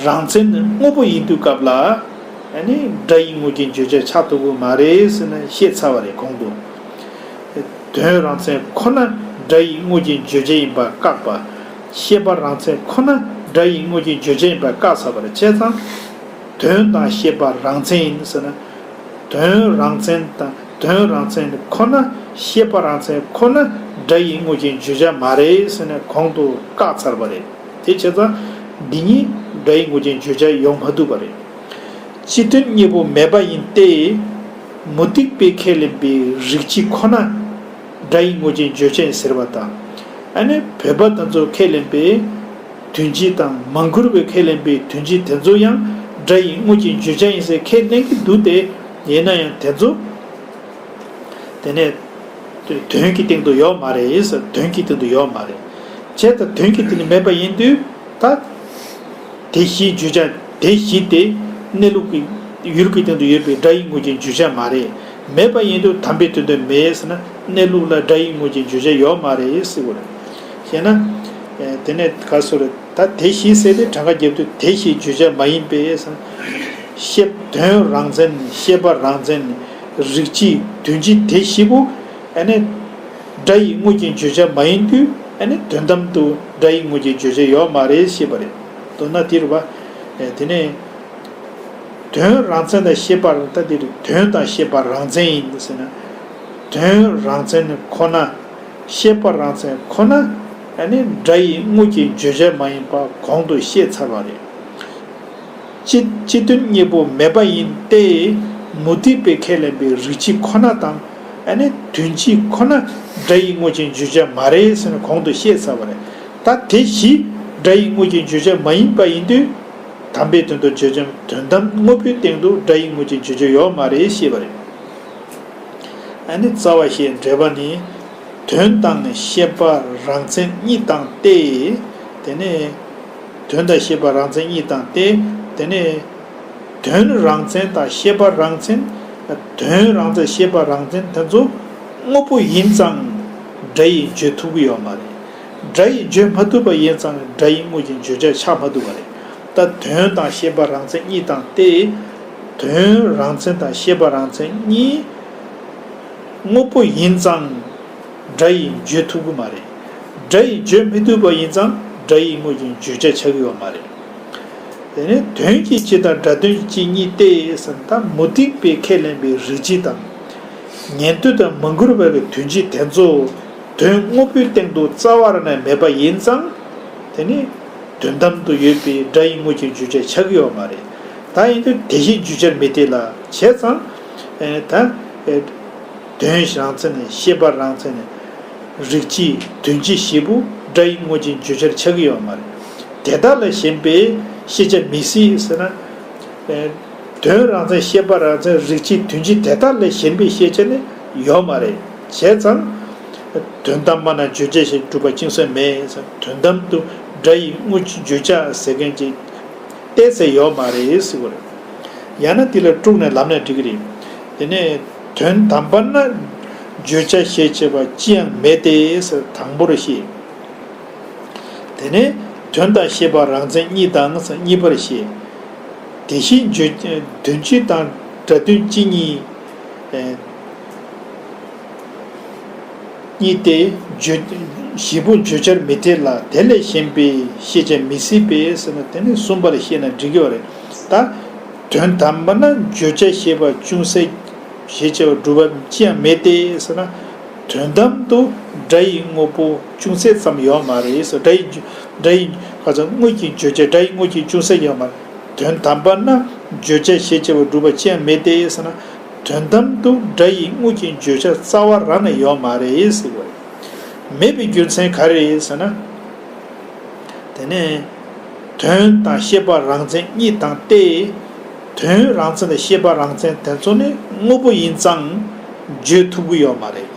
རང་མཚན་ནི་དངོས་པོ་ཡིན་དུས་སྐབས་ལ། ཨ་ནི་སྒྲ་ཡི་དངོས་ཀྱི་བརྗོད་བྱ་ཆགས་ཐུབ་ཀྱི་མ་རེད་ཟེར་ནས་བཤད་ཚར་བ་རེད་གོང་དུ། དོན་རང་མཚན་ཁོ་ན་སྒྲ་ཡི་དངོས་ཀྱི་བརྗོད་བྱ་ཡིན་པ་བཀག་པ། ཤེས་པ་རང་མཚན་ཁོ་ན་སྒྲ་ཡི་དངོས་ཀྱི་བརྗོད་བྱ་ཡིན་པ་བཀག་ཚར་བ་རེད། བྱས་ཙང་། དོན་དང་ཤེས་པ་རང་མཚན་ཡིན་ཟེར་ན། དོན་རང་མཚན་དང་། དོན་རང་མཚན་ཁོ་ན། ཤེས་པ་རང་མཚན་ཁོ་ན་སྒྲ་ཡི་དངོས་ཀྱི་བརྗོད་བྱ་མ་རེད་ཟེར་ནས་གོང་དུ་བཀག་ཚར་བ་རེད། དེ་བྱས་ཙང་འདི་གཉིས་སྒྲ་ཡི་དངོས་ཀྱི་བརྗོད་བྱ་ཡོང་མ་ཐུབ་པ་རེད། སྤྱི་དོན་གཉིས་པོ་མེད་པ་ཡིན་ཏེ། མུ་སྟེགས་པས་ཁས་ལེན་པའི་རིགས་སྤྱི་ཁོ་ན་སྒྲ་ཡི་དངོས་ཀྱི་བརྗོད་བྱ་ཡིན་ཟེར་བ་དང་། ཨ་ནི་བོད་པ་དེ་ཚོས་ཁས་ལེན་པའི་དོན་སྤྱི་དང་། མང་བཀུར་བས་ཁས་ལེན་པའི་དོན་སྤྱི་དེ་ཚོ་ཡང་སྒྲ་ཡི་དངོས་ཀྱི་བརྗོད་བྱ་ཡིན་ཟེར་ཁས་ལེན་གྱི་འདུག་སྟེ། ཡིན་ན་ཡང་དེ་ཚོ་དེ་ནས་དོན་གྱི་སྟེང་དུ་ཡོད་མ་རེད་ཟེར། དོན་གྱི་སྟེང་དུ་ཡོད་མ་རེད། བྱས་ཙང་དོན་གྱི་སྟེང་དུ་མེད་པ་ཡིན་དུས་ད། དེ་བཞིའི་བརྗོད་བྱ། དེ་བཞི་དེ་གནས་ལུགས་ཀྱི་ཡུལ་གྱི་སྟེང་དུ་ཡོད་པའི་སྒྲ་ཡི་དངོས་ཀྱི་བརྗོད་བྱ་མ་རེད། མེད་པ་ཡིན་དུས་དམ་པའི་དོན་དུ་མེད་ཟེར་ན། གནས་ལུགས་ལ་སྒྲ་ཡི་དངོས་ཀྱི་བརྗོད་བྱ་ཡོད་མ་རེད་ཟེར་བ་རེད། ཞེ་ན། ཨེ། དེ་ནས་ག་སོ་རེད། ད་དེ་བཞི་ཟེར་ཏེ་གྲངས་ཀ་བརྒྱབ་དུས་དེ་བཞིའི་བརྗོད་བྱ་མ་ཡིན་པས་ཟེར་ན། ཤེས། དོན་རང་མཚན། ཤེས་པ་རང་མཚན། རིགས་སྤྱི། དོན་སྤྱི་དེ་བཞི་པོ། ཨ་ནི། སྒྲ་ཡི་དངོས་ཀྱི་བརྗོད་བྱ་མ་ཡིན་དུས། ཨ་ནི་དོན་དམ་དུ་སྒྲ་ཡི་དངོས་ཀྱི་བརྗོད་བྱ་ཡོད་མ་རེད་ཞེས་པ་རེད། མདོར་ན་དེ་རེད་པ། ཨེ་དེ་ནས་དོན་རང་མཚན་དང་ཤེས་པ་རང་ད་དེ་རེད། དོན་དང་ཤེས་པ་རང་མཚན་ཡིན་ཟེར་ན། དོན་རང་མཚན་ཁོ་ན། ཤེས་པ་རང་མཚན་ཁོ་ན། ཨ་ནི་སྒྲ་ཡི་དངོས་ཀྱི་བརྗོད་བྱ་མ་ཡིན་པ་གོང་དུ་བཤད་ཚར་བ་རེད། སྤྱི་སྤྱི་དོན་གཉིས་པོ་མེད་པ་ཡིན་ཏེ། མུ་སྟེགས་པས་ཁས་ལེན་པའི་རིགས་སྤྱི་ཁོ་ན་དང་། ཨ་ནི་དོན་སྤྱི་ཁོ་ན་སྒྲ་ཡི་དངོས་ཀྱི་བརྗོད་བྱ་མ་རེད་ཟེར་ནས་གོང་དུ་བཤད་ཚར་བ་རེད། ད་དེ་བཞི་སྒྲ་ཡི་དངོས་ཀྱི་བརྗོད་བྱ་མ་ཡིན་པ་ཡིན་དུས། དམ་པའི་དོན་དུ་བརྗོད་བྱ་དོན་དམ་དངོས་པོའི་སྟེང་དུ་སྒྲ་ཡི་དངོས་ཀྱི་བརྗོད་བྱ་ཡོད་མ་རེད་ཞེས་པ་རེད། ཨ་ནི་རྩ་བ་ཞེས་འགྲེལ་པ་ནི། དོན་དང་ཤེས་པ་རང་མཚན་གཉིས་དང་སྟེ། དེ་ནས། དོན་དང་ཤེས་པ་རང་མཚན་གཉིས་དང་སྟེ། དེ་ནས། དོན་རང་མཚན་དང་ཤེས་པ་རང་མཚན། དོན་རང་མཚན་ཤེས་པ་རང་མཚན་དེ་ཚོ་དངོས་པོ་ཡིན་ཙང་སྒྲ་ཡིས་བརྗོད་ཐུབ་ཀྱི་ཡོད་མ་རེད། སྒྲ་ཡིས་བརྗོད་མ་ཐུབ་པ་ཡིན་ཙང་སྒྲ་ཡི་དངོས་ཀྱི་བརྗོད་བྱ་ཆགས་མ་ཐུབ་པ་རེད། ད་དོན་དང་ཤེས་པ་རང་མཚན་གཉིས་དང་སྟེ། དོན་རང་མཚན་དང་ཤེས་པ་རང་མཚན་གཉིས་དངོས་པོ་ཡིན་ཙང་སྒྲ་ཡིས་བརྗོད་ཐུབ་ཀྱི་མ་རེད། སྒྲ་ཡིས་བརྗོད་མི་ཐུབ་པ་ཡིན་ཙང་སྒྲ་ཡི་དངོས་ཀྱི་བརྗོད་བྱ་ཆགས་ཀྱི་ཡོད་མ་རེད། དེ་ནས་དོན་གྱི་སྤྱི་དང་སྒྲ་དོན་གྱི་སྤྱི་གཉིས་ཏེ་ཟེར་ན། ད་མུ་སྟེགས་པས་ཁས་ལེན་པའི་རིགས་སྤྱི་དང་། ཉན་ཐོས་དང་མི་འགྱུར་བ་གི་དོན་སྤྱི་དེ་ཚོ་དོན་དངོས་པོའི་སྟེང་དུ་རྩ་བ་རང་ནས་མེད་པ་ཡིན་ཙང་། དེ་ནི་དོན་དམ་དུ་ཡོད་པའི་སྒྲ་ཡི་དངོས་ཀྱི་བརྗོད་བྱ་ཆགས་ཀྱི་ཡོད་མ་རེད། ད་ཡིན་དུས་དེ་བཞིན་བརྗོད་བྱར་མི་འཐད་ལ། བྱས་ཙང་། ཨེ་ད། ཨེ། དོན་རང་མཚན་ནས་ཤེས་པ་རང་མཚན་ནས། རིགས་སྤྱི་དོན་སྤྱི་བཞི་པོ་སྒྲ་ཡི་དངོས་ཀྱི་བརྗོད་བྱར་ཆགས་ཀྱི་ཡོད་མ་རེད། དེ་དག་ལས་གཞན་པའི་ཤེས་བྱ་མི་སྲིད་ཟེར་ན། ཨེ། དོན་རང་མཚན་ཤེས་པ་རང་མཚན་རིགས་སྤྱི་དོན་སྤྱི་དེ་དག་ལས་གཞན་པའི་ཤེས་བྱ་ནི་ཡོད་མ་རེད། བྱས་ཙང་། དོན་དམ་པ་ན་བརྗོད་བྱ་ཞེས་གྲུབ་པ་ཅུང་ཟད་མེད་ཟེར། དོན་དམ་དུ་སྒྲ་ཡི་དངོས་ཀྱི་བརྗོད་བྱ་ཟེར་མཁན་ཅིག་གཏན་ནས་ཡོད་མ་རེད་ཟེར་བ་རེད། ཡང་ན་དེ་ལ་དཀྲུགས་ནས་ལབ་ན་འགྲིག་གི་རེད། དེ་ནས་དོན་དམ་པར་ན་བརྗོད་བྱ་ཞེས་བྱ་བ་ཅི་ཡང་མེད་དེ་ཟེར་དང་པོར་བཤད། དེ་ནས་དོན་དང་ཤེས་པ་རང་མཚན་གཉིས་དང་ཟེར་གཉིས་པར་བཤད། དེ་བཞིན་བརྗོད་དོན་སྤྱི་དང་སྒྲ་དོན་སྤྱི་གཉིས། ཨེ། གཉིས་ཏེ། བརྗོད་བཞི་པོ་བརྗོད་བྱར་མི་འཐད་ལ། དེ་ལས་གཞན་པའི་ཤེས་བྱ་མི་སྲིད་པས་ཟེར་ན། དེ་ནི་གསུམ་པར་བཤད་ན་འགྲིག་གི་རེད། ད་དོན་དམ་པར་ན་བརྗོད་བྱ་ཞེས་པ་ཅུང་ཟད་ཞེས་བྱ་བ་སྒྲུབ་པ་ཅི་ཡང་མེད་དེ་ཟེར་ན། དོན་དམ་དུ་སྒྲ་ཡི་དངོས་པོ་ཅུང་ཟད་ཙམ་ཡོད་མ་རེད་ཟེར། སྒྲ་ཡི་སྒྲ་ཡི་ཁ་ཚ་དངོས་ཀྱི་བརྗོད་བྱ་སྒྲ་ཡི་དངོས་ཀྱི་ཅུང་ཟད་ཡོད་མ་རེད། དོན་དམ་པར་ན་བརྗོད་བྱ་ཞེས་བྱ་བ་སྒྲུབ་པ་ཅི་ཡང་མེད་དེ་ཟེར་ན། དོན་དམ་དུ་སྒྲ་ཡི་དངོས་ཀྱི་བརྗོད་བྱ་རྩ་བ་རང་ནས་ཡོད་མ་རེད་ཟེར་བ་རེད། མེད་པའི་རྒྱུ་མཚན་ག་རེ་རེད་ཟེར་ན། དེ་ནས་དོན་དང་ཤེས་པ་རང་མཚན་གཉིས་དང་སྟེ། དོན་རང་མཚན་དང་ཤེས་པ་རང་མཚན་དེ་ཚོ་ནི་དངོས་པོ་ཡིན་ཙང་བརྗོད་ཐུབ་ཀྱི་ཡོད་མ་རེད།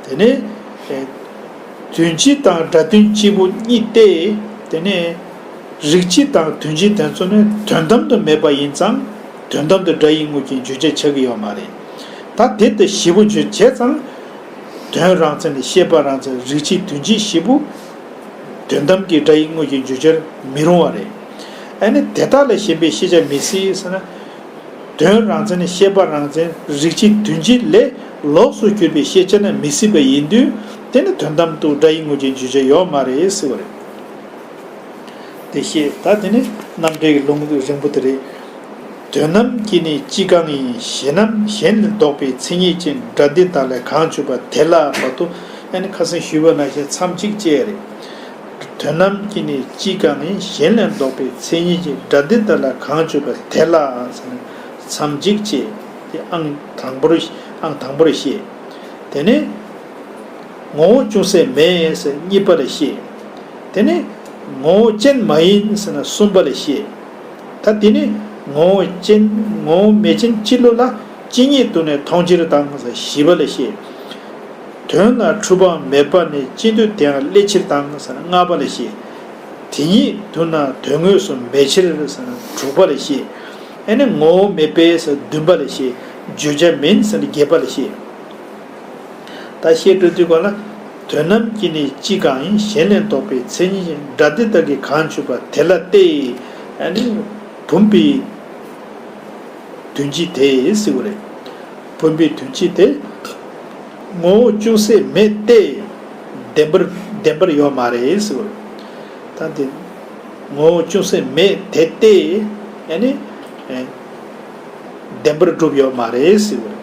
དེ་ནས་དོན་སྤྱི་དང་སྒྲ་དོན་སྤྱི་པོ་གཉིས་ཏེ། དེ་ནས་རིགས་སྤྱི་དང་དོན་སྤྱི་དེ་ཚོ་ནི་དོན་དམ་དུ་མེད་པ་ཡིན་ཙང་། དོན་དམ་དུ་སྒྲ་ཡི་དངོས་ཀྱི་བརྗོད་བྱ་ཆགས་ཀྱི་ཡོད་མ་རེད། ད་དེ་ལྟར་བཞི་པོ་བརྗོད་བྱས་ཙང་། དོན་རང་མཚན་ནས་ཤེས་པ་རང་མཚན་རིགས་སྤྱི་དོན་སྤྱི་བཞི་པོ། དོན་དམ་གྱི་སྒྲ་ཡི་དངོས་ཀྱི་བརྗོད་བྱར་མི་རུང་བ་རེད། ཨ་ནི་དེ་དག་ལས་གཞན་པའི་ཤེས་བྱ་མི་སྲིད་ཟེར་ན། དོན་རང་མཚན་ནས་ཤེས་པ་རང་མཚན་རིགས་སྤྱི་དོན་སྤྱི་ལས་ལོགས་སུ་གྱུར་པའི་ཤེས་བྱ་ན་མི་སྲིད་པ་ཡིན་དུས། དེ་ནི་དོན་དམ་དུ་སྒྲ་ཡི་དངོས་ཀྱི་བརྗོད་བྱ་ཡོད་མ་རེད་ཟེར་བ་རེད། དེ་བཤད། ད་དེ་ནི་རྣམ་འགྲེལ་གྱི་ལུང་རིང་པོ་དེ་རེད། དོན་རྣམས་ཀྱི་ནི་སྤྱི་གང་ཡིན། གཞན་རྣམས་གཞན་ལས་ལྡོག་པའི་མཚན་ཉིད་ཅན། སྒྲ་འདི་དག་ལས་གང་བརྗོད་པ་དེ་ལ་བར་དུ། ཨ་ནི་ཁ་སང་ཞུས་པ་ནང་བཞིན་མཚམས་གཅིག་བཅད་རེད། དོན་རྣམས་ཀྱི་ནི་སྤྱི་གང་ཡིན། གཞན་ལས་ལྡོག་པའི་མཚན་ཉིད་ཅན། སྒྲ་འདི་དག་ལས་གང་བརྗོད་པ་དེ་ལ་ཟེར་ནས་མཚམས་གཅིག་བཅད་དེ་ཨང་དང་པོར་ཨང་དང་པོར་བཤད། དེ་ནས་ངོ་བོ་ཅུང་ཟད་མེད་ཟེར་གཉིས་པར་བཤད། དེ་ནས་ངོ་བོ་ཅན་མ་ཡིན་ཟེར་ན་གསུམ་པར་བཤད། ད་དེ་ནི་ངོ་བོ་ཅན་ངོ་བོ་མེད་ཅན་སྤྱི་བློ་ལ་ཇི་སྙེད་དུ་ནས་མཐོང་ཕྱིར་དང་ཟེར་བཞི་པ་ལ་བཤད། དོན་ལ་འཁྲུལ་པ་མེད་པ་ནི་ཅི་འདོད་དེའང་སླད་ཕྱིར་དང་ཟེར་ན་ལྔ་པ་ལ་བཤད། དེ་ཉིད་དུ་ན་དོན་དངོས་སུ་མེད་ཕྱིར་ཟེར་ན་དྲུག་པ་ལ་བཤད། ཨ་ནི་ངོ་བོ་མེད་པས་ཟེར་བདུན་པ་ལ་བཤད། བརྗོད་བྱ་མིན་ཟེར་ན་བརྒྱད་པ་ལ་བཤད། ད་བཤད་འགྲོ་དུས་ག་ལ། དོན་རྣམས་ཀྱི་ནི་སྤྱི་གང་ཡིན། གཞན་ལས་ལྡོག་པའི་མཚན་ཉིད་ཅན། སྒྲ་འདི་དག་གིས་གང་བརྗོད་པ་དེ་ལ་སྟེ། ཨ་ནི་བུམ་པའི་དོན་སྤྱི་དེ་ཟེར་བ་རེད། བུམ་པའི་དོན་སྤྱི་དེ་ངོ་བོ་ཅུང་ཟད་མེད་དེ། བདེན་པར་ བདེན་པར་ཡོད་མ་རེད་ཟེར་བ་རེད། ད་འདི་ངོ་བོ་ཅུང་ཟད་མེད་དེ་སྟེ་ཨ་ནི་བདེན་པར་གྲུབ་ཡོད་མ་རེད་ཟེར་བ་རེད།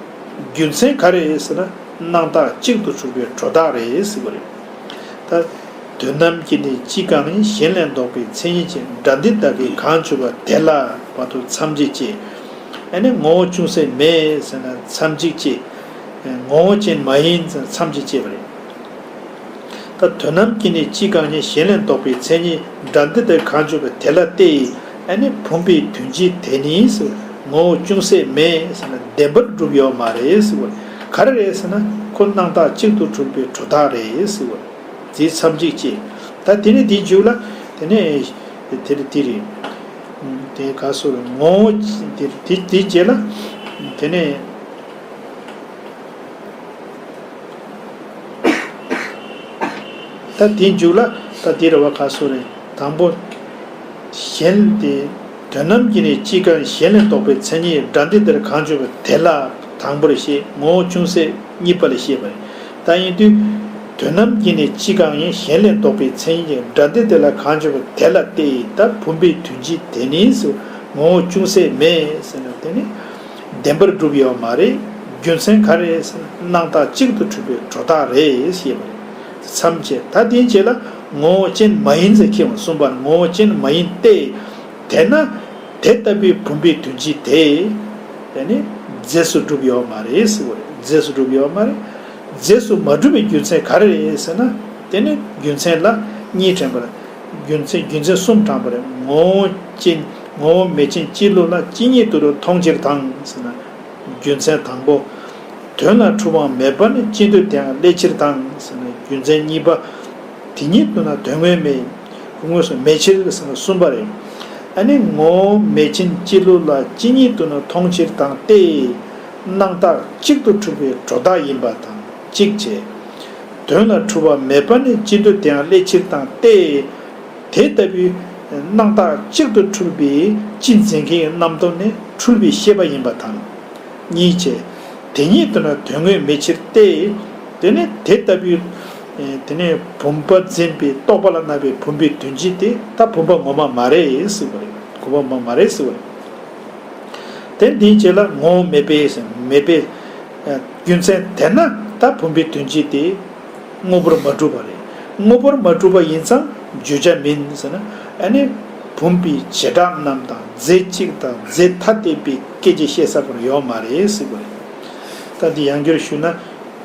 རྒྱུ་མཚན་ག་རེ་རེད་ཟེར་ན། སྣང་བཏགས་གཅིག་ཏུ་གྲུབ་པའི་སྒྲོ་བཏགས་རེད་ཟེར་བ་རེད། ད་དོན་རྣམས་ཀྱིས་ནི་གཅིག་གང་ཡིན། གཞན་ལས་ལྡོག་པའི་མཚན་ཉིད་ཅན། སྒྲ་འདི་དག་གིས་གང་བརྗོད་པ་དེ་ལ་བར་དུ་མཚམས་གཅིག་བཅད། ཨ་ནི་ངོ་བོ་ཅུང་ཟད་མེད་ཟེར་ན་མཚམས་གཅིག་བཅད། ངོ་བོ་ཅན་མ་ཡིན་ཟེར་ན་མཚམས་གཅིག་བཅད་པ་རེད། ད་དོན་རྣམས་ཀྱིས་ནི་གཅིག་གང་ཡིན། གཞན་ལས་ལྡོག་པའི་མཚན་ཉིད། སྒྲ་འདི་དག་གང་བརྗོད་པ་དེ་ལ་སྟེ། ཨ་ནི་བུམ་པའི་དོན་སྤྱི་དེ་ནི་ཟེར། ངོ་བོ་ཅུང་ཟད་མེད་ཟེར་ན་བདེན་པར་གྲུབ་ཡོད་མ་རེད་ཟེར་བ་རེད། ག་རེ་རེད་ཟེར་ན། ཁོ་སྣང་བཏགས་གཅིག་ཏུ་གྲུབ་པའི་སྒྲོ་བཏགས་རེད་ཟེར་བ་རེད། དེ་མཚམས་གཅིག་བཅད། ད་དེ་ནི་དེའི་མཇུག་ལ་དེ་ནས་དེ་རེད་དེ་རེད། དེ་ག་སོ་རེད། ངོ་བོ་དེ་དེ་དེའི་རྗེས་ལ་དེ་ནས། ད་དེའི་མཇུག་ལ་ད་དེ་རེད་བ། ག་སོ་རེད། དང་པོ། གཞན་ཏེ། དོན་རྣམས་ཀྱིས་ནི་གཅིག་གང་། གཞན་ལས་ལྡོག་པའི་མཚན་ཉིད། སྒྲ་འདི་དག་གང་བརྗོད་པ་དེ་ལ། དང་པོར་བཤད། ངོ་བོ་ཅུང་ཟད་གཉིས་པ་ལ་བཤད་པ་རེད། ད་ཡིན་དུས། དོན་རྣམས་ཀྱིས་ནི་གཅིག་གང་ཡིན། གཞན་ལས་ལྡོག་པའི་མཚན་ཉིད་ཅན། སྒྲ་འདི་དག་ལ་གང་བརྗོད་པ་དེ་ལ་སྟེ། ད་བུམ་པའི་དོན་སྤྱི་དེ་ནི་ཟེར། ངོ་བོ་ཅུང་ཟད་མེད་ཟེར་ན་དེ་ནི། བདེན་པར་གྲུབ་ཡོད་མ་རེད། རྒྱུ་མཚན་ག་རེ་ཟེར་ན། སྣང་བཏགས་གཅིག་ཏུ་གྲུབ་པའི་སྒྲོ་བཏགས་རེད་ཞེས་པ་རེད། མཚམས་བཅད། ད་དེའི་རྗེས་ལ་ངོ་བོ་ཅན་མ་ཡིན་ཟེར་ཁྱེར་བ་གསུམ་པར་ངོ་བོ་ཅན་མ་ཡིན་ཏེ། དེས་ན་དེ་ལྟ་བུའི་བུམ་པའི་དོན་སྤྱི་དེ་དེ་ནི་རྫས་སུ་གྲུབ་ཡོད་མ་རེད་ཟེར་བ་རེད། རྫས་སུ་གྲུབ་ཡོད་མ་རེད། རྫས་སུ་མ་གྲུབ་པའི་རྒྱུ་མཚན་ག་རེ་རེད་ཟེར་ན། དེ་ནི་རྒྱུ་མཚན་ལ་གཉིས་དྲངས་པ་རེད། རྒྱུ་མཚན་རྒྱུ་མཚན་གསུམ་དྲངས་པ་རེད། ངོ་བོ་ཅན་ངོ་བོ་མེད་ཅིང་སྤྱི་བློ་ལ་ཇི་སྙེད་དུ་རུང་མཐོང་ཕྱིར་དང་ཟེར་ན། རྒྱུ་མཚན་དང་པོ། དོན་ལ་འཁྲུལ་བ་མེད་པ་ནི་ཅི་འདོད་དེའང་སླད་ཕྱིར་དང་ཟེར་ན། རྒྱུ་མཚན་གཉིས་པ། དེ་ཉིད་དུ་ན་དོན་དངོས་མེད། དངོས་སུ་མེད་ཕྱིར་ཟེར་ན་གསུམ་པ་རེད། ཨ་ནི་ངོ་བོ་མེད་ཅིང་སྤྱི་བློ་ལ་ཇི་སྙེད་དུ་ན་མཐོང་ཕྱིར་དང་སྟེ། སྣང་བཏགས་གཅིག་ཏུ་གྲུབ་པའི་སྒྲོ་བཏགས་ཡིན་པ་དང་གཅིག་བྱས། དོན་ལ་འཁྲུལ་བ་མེད་པ་ནི་ཅི་འདོད་དེའང་སླད་ཕྱིར་དང་སྟེ། དེ་ལྟ་བུའི་སྣང་བཏགས་གཅིག་ཏུ་གྲུབ་པའི་སྤྱི་འཛིན་མཁན་གྱི་རྣམ་རྟོག་ནི་འཁྲུལ་པའི་ཤེས་པ་ཡིན་པ་དང་། གཉིས་བྱས། དེ་ཉིད་དུ་ན་དོན་དངོས་མེད་ཕྱིར་ཏེ། དེ་ནི་དེ་ལྟ་བུའི། དེ་ནི་བུམ་པ་འཛིན་པའི་རྟོག་པ་ལ་སྣང་བའི་བུམ་པའི་དོན་སྤྱི་དེ་ད་བུམ་པ་ངོ་མ་མ་རེད་ཟེར་བ་རེད། བུམ་པ་ངོ་མ་མ་རེད་ཟེར་བ་རེད། དེ་འདིའི་རྗེས་ལ་ངོ་བོ་མེད་པས་ཟེར། མེད་པས། རྒྱུ་མཚན་དེས་ན་ད་བུམ་པའི་དོན་སྤྱི་དེ་དངོས་པོར་མ་གྲུབ་པ་རེད། དངོས་པོར་མ་གྲུབ་པ་ཡིན་ཙང་བརྗོད་བྱ་མིན་ཟེར་ན། ཨ་ནི་བུམ་པའི་བྱེ་བྲག་རྣམས་དང་རྫས་གཅིག་དང་རྫས་ཐ་དད་པའི་སྐད་ཅིག་བཤད་ས་པོར་ཡོད་མ་རེད་ཟེར་བ་རེད། ད་འདི་ཡང་བསྐྱར་ཞུས་ན།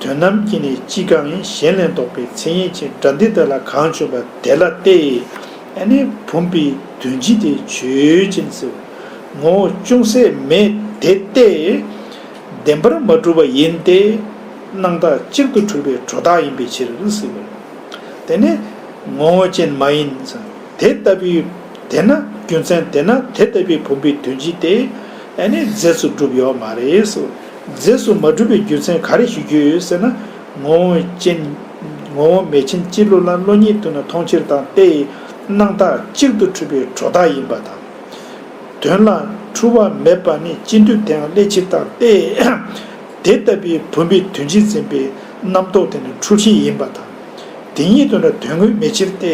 དོན་རྣམས་ཀྱིས་ནི་གཅིག་གང་ཡིན། གཞན་ལས་ལྡོག་པའི་མཚན་ཉིད་ཅན། སྒྲ་འདི་དག་ལ་གང་བརྗོད་པ་དེ་ལ་སྟེ། ཨ་ནི་བུམ་པའི་དོན་སྤྱི་དེ་ཆོས་ཅན་ཟེར། ངོ་བོ་ཅུང་ཟད་མེད་དེ་སྟེ། བདེན་པར་མ་གྲུབ་པ་ཡིན་ཏེ། སྣང་བཏགས་གཅིག་ཏུ་གྲུབ་པའི་སྒྲོ་བཏགས་ཡིན་པའི་ཕྱིར་ཟེར། དེ་ནི་ངོ་བོ་ཅན་མ་ཡིན་ཟེར། དེ་ལྟ་བུའི་དེས་ན་རྒྱུ་མཚན་དེས་ན་དེ་ལྟ་བུའི་བུམ་པའི་དོན་སྤྱི་དེ་ཨ་ནི་རྫས་སུ་གྲུབ་ཡོད་མ་རེད་ཟེར། རྫས་སུ་མ་གྲུབ་པའི་རྒྱུ་མཚན་ག་རེ་ཞུ་རྒྱུ་ཡོད་ཟེར་ན། ངོ་བོ་ཅན། ངོ་བོ་མེད་ཅིང་སྤྱི་བློ་ལ་བློ་ཉིད་དུ་ན་མཐོང་ཕྱིར་དང་སྟེ། སྣང་བཏགས་གཅིག་ཏུ་གྲུབ་པའི་སྒྲོ་བཏགས་ཡིན་པ་དང་། དོན་ལ་འཁྲུལ་བ་མེད་པ་ནི་ཅི་འདོད་དེའང་སླད་ཕྱིར་དང་སྟེ། དེ་ལྟ་བུའི་བུམ་པའི་དོན་སྤྱི་འཛིན་པའི་རྣམ་རྟོག་དེ་ནི་འཁྲུལ་ཤེས་ཡིན་པ་དང་། དེ་ཉིད་དུ་ན་དོན་དངོས་མེད་ཕྱིར་ཏེ།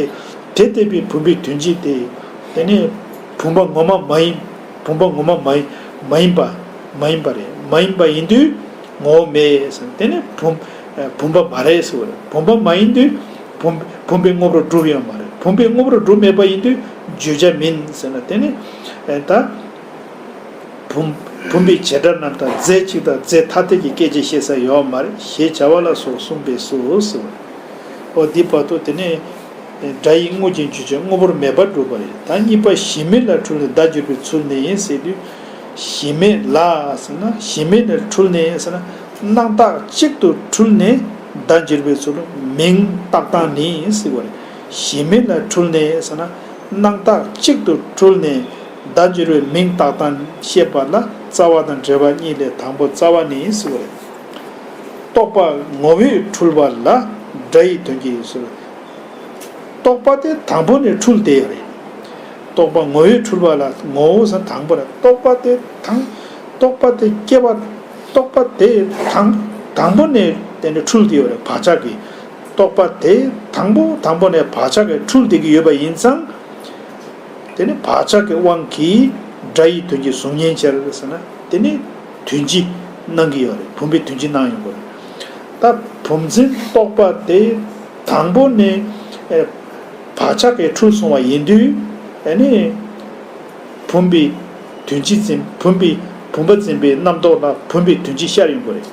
དེ་ལྟ་བུའི་བུམ་པའི་དོན་སྤྱི་དེ། དེ་ནི་བུམ་པ་ངོ་མ་མ་ཡིན། བུམ་པ་ངོ་མ་མ་ཡིན། མ་ཡིན་པ། མ་ཡིན་པ་རེད། མ་ཡིན་པ་ཡིན་དུས་ངོ་བོ་མེད་ཟེར། དེ་ནི་བུམ། བུམ་པ་མ་རེད་ཟེར་བ་རེད། བུམ་པ་མ་ཡིན་དུས་བུམ། བུམ་པའི་དངོས་པོར་གྲུབ་ཡོད་མ་རེད། བུམ་པའི་དངོས་པོར་གྲུབ་མེད་པ་ཡིན་དུས་བརྗོད་བྱ་མིན་ཟེར་ན། དེ་ནི་ད་བུམ། བུམ་པའི་བྱེ་བྲག་རྣམས་དང་རྫས་གཅིག་དང་རྫས་ཐ་དད་ཀྱི་སྐད་ཅིག་བཤད་ས་ཡོད་མ་རེད་ཞེས་བྱ་བ་ལ་སོགས་གསུངས་པས་སོ་ཟེར་བ་རེད། འོ་འདི་བར་དུ་དེ་ནི། སྒྲ་ཡི་དངོས་ཀྱི་རྒྱུ་ཅན་དངོས་པོར་མེད་པར་གྲུབ་པ་རེད། ད་གཉིས་པ་གཞི་མེད་ལ་འཁྲུལ་ནས་བརྡ་འགྱུར་བའི་ཚུལ་ནི་ཟེར་དུས། གཞི་མེད་ལ་ཟེར་ན། གཞི་མེད་ལ་འཁྲུལ་ནས་ཟེར་ན། སྣང་བཏགས་གཅིག་ཏུ་འཁྲུལ་ནས་བརྡ་འགྱུར་བའི་ཚུལ་མིང་བཏགས་སྟངས་ནི་ཟེར་བ་རེད། གཞི་མེད་ལ་འཁྲུལ་ནས་ཟེར་ན། སྣང་བཏགས་གཅིག་ཏུ་འཁྲུལ་ནས་བརྡ་འགྱུར་བའི་མིང་བཏགས་སྟངས་བཤད་པ་ལ་རྩ་བ་དང་འབྲེལ་བ་གཉིས་ལས་དང་པོ་རྩ་བ་ནི་ཟེར་བ་རེད། རྟོག་པ་ངོ་བོས་འཁྲུལ་བ་ལ་སྒྲ་ཡི་དོན་གྱིས་ཟེར། རྟོག་པ་དེ་དང་པོ་ནས་འཁྲུལ་བསྡད་ཡོད་རེད། རྟོག་པ་ངོ་བོས་འཁྲུལ་བ་ལ་ངོ་བོ་ཟེར་དང་པོ་རེད། རྟོག་པ་དེ་དང་། རྟོག་པ་དེ་སྐྱེ་བ། རྟོག་པ་དེ་དང་། དང་པོ་ནས་དེ་ནས་འཁྲུལ་བསྡད་ཡོད་རེད། བག་ཆགས་ཀྱིས། རྟོག་པ་དེ་དང་པོ་དང་པོ་ནས་བག་ཆགས་ཀྱིས་འཁྲུལ་བསྡད་ཀྱི་ཡོད་པ་ཡིན་ཙང་། དེ་ནི་བག་ཆགས་ཀྱི་དབང་གིས་སྒྲ་ཡི་དོན་གྱི་གཟུགས་བརྙན་འཆར་ཟེར་ན་དེ་ནི་དོན་སྤྱི་སྣང་གི་ཡོད་རེད། བུམ་པའི་དོན་སྤྱི་སྣང་ཡོང་གི་རེད། ད་བུམ་འཛིན་རྟོག་པ་དེ་དང་པོ་ནས་ཨེ་བག་ཆགས་ཀྱིས་འཁྲུལ་སོང་བ་ཡིན་དུས། ཨེ་ནི། བུམ་པའི་དོན་སྤྱི་འཛིན། བུམ་པའི་བུམ་པ་འཛིན་པའི་རྣམ་རྟོག་ལ་བུམ་པའི་དོན་སྤྱི་ཤར་ཡོང་གི་རེད།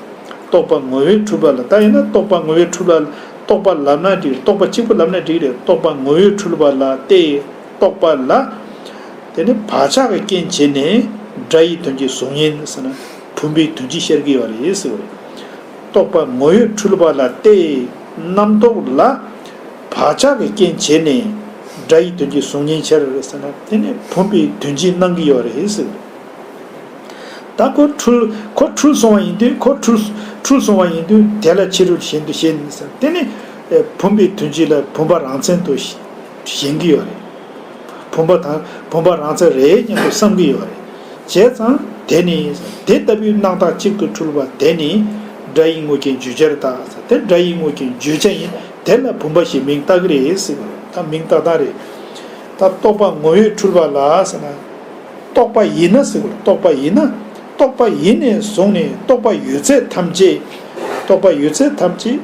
རྟོག་པ་ངོ་བོས་འཁྲུལ་པ་ལ། ད་ཡིན་ན་རྟོག་པ་ངོ་བོས་འཁྲུལ་པ་ལ། རྟོག་པ་ལབ་ན་འགྲིག་རྟོག་པ་གཅིག་པུ་ལབ་ན་འགྲིག་རེད། རྟོག་པ་ངོ་བོས་འཁྲུལ་པ་ལ་སྟེ། རྟོག་པ་ལ། དེ་ནི་བག་ཆགས་ཀྱི་རྐྱེན་བྱས་ནས་སྒྲ་ཡི་དོན་གྱི་གཟུགས་བརྙན་ཟེར་ན་བུམ་པའི་དོན་སྤྱི་ཤར་གྱི་ཡོད་རེད་ཟེར་བ་རེད། རྟོག་པ་ངོ་བོས་འཁྲུལ་པ་ལ་སྟེ། རྣམ་རྟོག་ལ་བག་ཆགས་ཀྱི་རྐྱེན་བྱས་ནས་སྒྲ་ཡི་དོན་གྱི་གཟུགས་བརྙན་འཆར་ཟེར་ན་དེ་ནི་བུམ་པའི་དོན་སྤྱི་སྣང་གི་ཡོད་རེད་ཟེར། ད་ཁོ་འཁྲུལ་ཁོ་འཁྲུལ་སོང་བ་ཡིན་དུས། ཁོ་འཁྲུལ་འཁྲུལ་སོང་བ་ཡིན་དུས་དེ་ལ་ཕྱི་རོལ་གཞན་དུ་ཞེན་ཟེར། དེ་ནི་ཨེ་བུམ་པའི་དོན་སྤྱི་ལ་བུམ་པ་རང་མཚན་དུ་ཞེན་གྱི་ཡོད་རེད། བུམ་པ་དང་བུམ་པ་རང་མཚན་རེད་སྙམ་དུ་བསམ་གྱི་ཡོད་རེད། བྱས་ཙང་དེ་ནི་དེ་ལྟ་བུའི་སྣང་བཏགས་གཅིག་ཏུ་འཁྲུལ་པ་དེ་ནི་སྒྲ་ཡི་དངོས་ཀྱི་བརྗོད་བྱར་བཏགས། དེ་སྒྲ་ཡི་དངོས་ཀྱི་བརྗོད་བྱ་ཡིན། དེ་ལ་བུམ་པ་ཞེས་མིང་བཏགས་ཀྱི་རེད་ཟེར་བ་རེད། ད་མིང་བཏགས་སྟངས་རེད། ད་རྟོག་པ་ངོ་བོས་འཁྲུལ་པ་ལ་ཟེར་ན། རྟོག་པ་ཡིན་ན་ཟེར་བ་རེད། རྟོག་པ་ཡིན་ན། རྟོག་པ་ཡིན་ནས་བཟུང་ནས་རྟོག་པ་ཡོད་ཚད་ཐམས་ཅད། རྟོག་པ་ཡོད་ཚད་ཐམས་ཅད།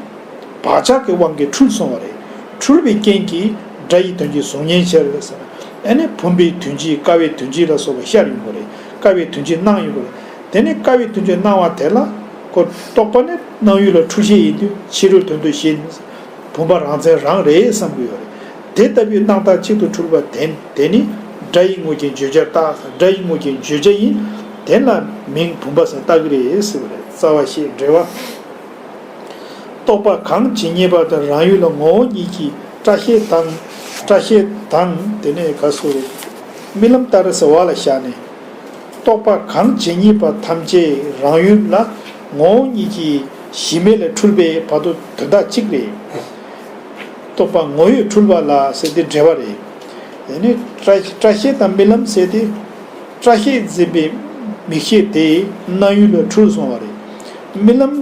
བག་ཆགས་ཀྱི་དབང་གིས་འཁྲུལ་སོང་བ་རེད། འཁྲུལ་བའི་རྐྱེན་གྱིས་སྒྲ་ཡི་དོན་གྱི་གཟུགས་བརྙན་འཆར་ཟེར། ཨ་ནི་བུམ་པའི་དོན་སྤྱི་ཀ་བའི་དོན་སྤྱི་ལ་སོགས་པ་ཤར་ཡོང་གི་རེད། ཀ་བའི་དོན་སྤྱི་སྣང་ཡོང་གི་རེད། དེ་ནི་ཀ་བའི་དོན་སྤྱི་སྣང་བ་དེ་ལ་ཁོ་རྟོག་པ་ནི་སྣང་ཡུལ་ལ་འཁྲུལ་ཤེས་ཡིན་དུས་ཕྱི་རོལ་དོན་དུ་ཞེན། བུམ་པ་རང་མཚན་རང་རེད་བསམ་གྱི་ཡོད་རེད། དེ་ལྟ་བུའི་སྣང་བཏགས་གཅིག་ཏུ་འཁྲུལ་པ་དེ་དེ་ནི་སྒྲ་ཡི་དངོས་ཀྱི་བརྗོད་བྱར་བཏགས། སྒྲ་ཡི་དངོས་ཀྱི་བརྗོད་བྱ་ཡིན། དེ་ལ་མིང་བུམ་པ་ཟེར་བཏགས་ཀྱི་རེད་ཟེར་བ་རེད། རྩ་བ་ཤེས་འགྲེལ་བ། རྟོག་པ་གང་ཇི་སྙེད་པ་དང་། རང་ཡུལ་ལ་ངོ་བོ་ཉིད་ཀྱི་སྐྲ་ཤད་དང་། སྐྲ་ཤད་དང་དེ་ནས་ག་སོ་རྨི་ལམ་ལྟར་ཟེར་བ་ལ་བཞག་ནས། རྟོག་པ་གང་ཇི་སྙེད་པ་ཐམས་ཅད་རང་ཡུལ་ལ་ངོ་བོ་ཉིད་ཀྱི་གཞི་མེད་ལ་འཁྲུལ་པའི་བར་དུ་དོན་དག་གཅིག་རེད། རྟོག་པ་ངོ་བོས་འཁྲུལ་པ་ལ་ཟེར་དེ་འགྲེལ་བ་རེད། དེ་ནས་སྐྲ་སྐྲ་ཤད་དང་རྨི་ལམ་ཟེར་དེ། སྐྲ་ཤད་འཛིན་པའི་མིག་ཤེས་དེ་སྣང་ཡུལ་ལ་འཁྲུལ་སོང་བ་རེད། རྨི་ལམ་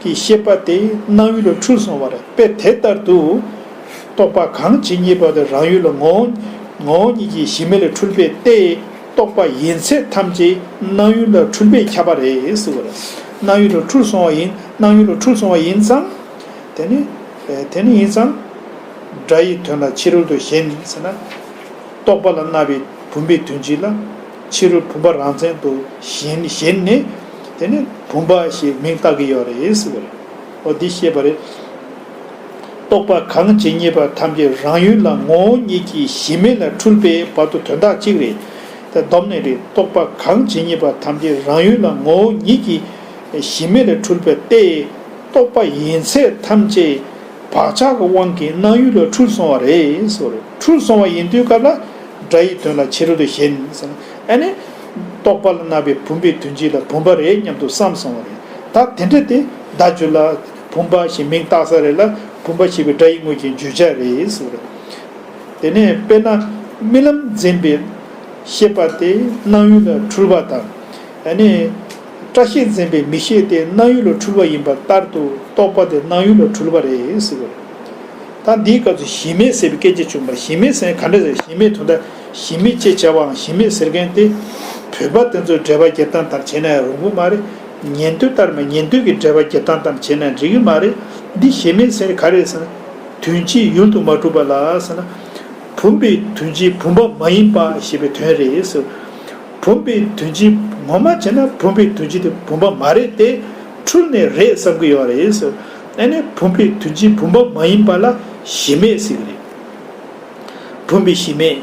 གྱི་ཤེས་པ་དེ་སྣང་ཡུལ་ལ་འཁྲུལ་སོང་བ་རེད། དཔེ་དེ་ལྟར་དུ། རྟོག་པ་གང་ཇི་སྙེད་པ་དེ་རང་ཡུལ་ལ་ངོ་བོ་ངོ་བོ་ཉིད་ཀྱི་གཞི་མེད་ལ་འཁྲུལ་པའི་སྟེ། རྟོག་པ་ཡིན་ཚད་ཐམས་ཅད་སྣང་ཡུལ་ལ་འཁྲུལ་པས་ཁྱབ་པ་རེད་ཟེར་བ་རེད། སྣང་ཡུལ་ལ་འཁྲུལ་སོང་བ་ཡིན། སྣང་ཡུལ་ལ་འཁྲུལ་སོང་བ་ཡིན་ཙང་། དེ་ནི། དེ་ནི་ཡིན་ཙང་། སྒྲ་ཡི་དོན་ལ་ཕྱི་རོལ་དུ་ཞེན་ཟེར་ན། རྟོག་པ་ལ་སྣང་བའི་བུམ་པའི་དོན་སྤྱི་ལ་ཕྱི་རོལ་བུམ་པ་རང་མཚན་དུ་ཞེན་ཞེན་ནས། དེ་ནི་བུམ་པ་ཞེས་མིང་བཏགས་ཀྱི་ཡོད་རེད་ཟེར་བ་རེད། འོ་འདི་བཤད་པ་རེད། རྟོག་པ་གང་ཇི་སྙེད་པ་ཐམས་ཅད་རང་ཡུལ་ལ་ངོ་བོ་ཉིད་ཀྱི་གཞི་མེད་ལ་འཁྲུལ་པའི་བར་དུ་དོན་དག་གཅིག་རེད། དེ་སྡོམ་ནས་རེད། རྟོག་པ་གང་ཇི་སྙེད་པ་ཐམས་ཅད་རང་ཡུལ་ལ་ངོ་བོ་ཉིད་ཀྱི་གཞི་མེད་ལ་འཁྲུལ་པ་སྟེ། རྟོག་པ་ཡིན་ཚད་ཐམས་ཅད་བག་ཆགས་ཀྱི་དབང་གིས་སྣང་ཡུལ་ལ་འཁྲུལ་སོང་བ་རེད་ཟེར་བ་རེད། འཁྲུལ་སོང་བ་ཡིན་དུས་སྐབས་ལ་སྒྲ་ཡི་དོན་ལ་ཕྱི་རོལ་དུ་ཞེན་ཟེར་ན། ཨ་ནི། རྟོག་པ་ལ་སྣང་བའི་བུམ་པའི་དོན་སྤྱི་ལ་བུམ་པ་རེད་སྙམ་དུ་བསམ་སོང་བ་རེད། ད་དེ་འདྲ་དེ་བརྡ་བརྒྱུད་ལ་བུམ་པ་ཞེས་མིང་བཏགས་ས་རེད་ལ་བུམ་པ་ཞེས་པའི་སྒྲ་ཡི་དངོས་ཀྱི་བརྗོད་བྱ་རེད་ཟེར་བ་རེད། དེ་ནས་དཔེར་ན་རྨི་ལམ་འཛིན་པའི་ཤེས་པ་དེ་སྣང་ཡུལ་ལ་འཁྲུལ་པ་དང་། ཨ་ནི། སྐྲ་ཤད་འཛིན་པའི་མིག་ཤེས་དེ་སྣང་ཡུལ་ལ་འཁྲུལ་པ་ཡིན་པ་ལྟར་དུ་རྟོག་པ་དེ་སྣང་ཡུལ་ལ་འཁྲུལ་པ་རེད་ཟེར་བ་རེད། ད་འདིའི་སྐབས་སུ་གཞི་མེད་ཟེར་བའི་སྐད་ཆ་བྱུང་བ། གཞི་མེད་ཟེར་ན་ག་འདྲ་ཟེར། གཞི་མེད་དོན་དག་གཞི་མེད་ཅེས་བྱ་བའང་གཞི་མེད་ཟེར་མཁན་དེ། བོད་པ་དེ་ཚོའི་འགྲེལ་པ་རྒྱབ་སྟངས་ལྟར་བྱས་ན་རུང་བོ་མ་རེད། ཉན་ཐོས་ལྟར་མ་ཉན་ཐོས་ཀྱི་འགྲེལ་པ་རྒྱབ་སྟངས་ལྟར་བྱས་ན་འགྲིག་གི་མ་རེད། འདི་གཞི་མེད་ཟེར་ག་རེ་ཟེར་ན། དོན་སྤྱི་ཡུལ་དུ་མ་གྲུབ་པ་ལ་ཟེར་ན། བུམ་པའི་དོན་སྤྱི་བུམ་པ་མ་ཡིན་པ་ཞེས་པའི་དོན་རེད་ཟེར། བུམ་པའི་དོན་སྤྱི་ངོ་མ་བྱས་ན་བུམ་པའི་དོན་སྤྱི་དེ་བུམ་པ་མ་རེད་དེ། འཁྲུལ་ནས་རེད་བསམ་གྱི་ཡོད་རེད་ཟེར། ཨ་ནི་བུམ་པའི་དོན་སྤྱི་བུམ་པ་མ་ཡིན་པ་ལ་གཞི་མེད་ཟེར་གྱི་རེད། བུམ་པའི་གཞི་མེད།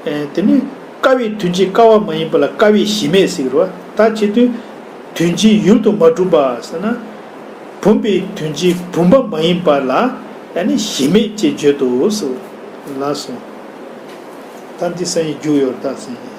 ཨེ་དེ་ནི་ཀ་བའི་དོན་སྤྱི་ཀ་བ་མ་ཡིན་པ་ལ་ཀ་བའི་གཞི་མེད་ཟེར་གྱི་རེད་བ། ད་བྱེད་དུས་དོན་སྤྱི་ཡུལ་དུ་མ་གྲུབ་པ་ཟེར་ན། བུམ་པའི་དོན་སྤྱི་བུམ་པ་མ་ཡིན་པ་ལ་ཨ་ནི་གཞི་མེད་ཅེས་བརྗོད་དོ་ཟེར། ལགས་སོ། ད་འདི་སང་ཉིན་རྒྱུགས་ཡོད་ད་སང་ཉིན།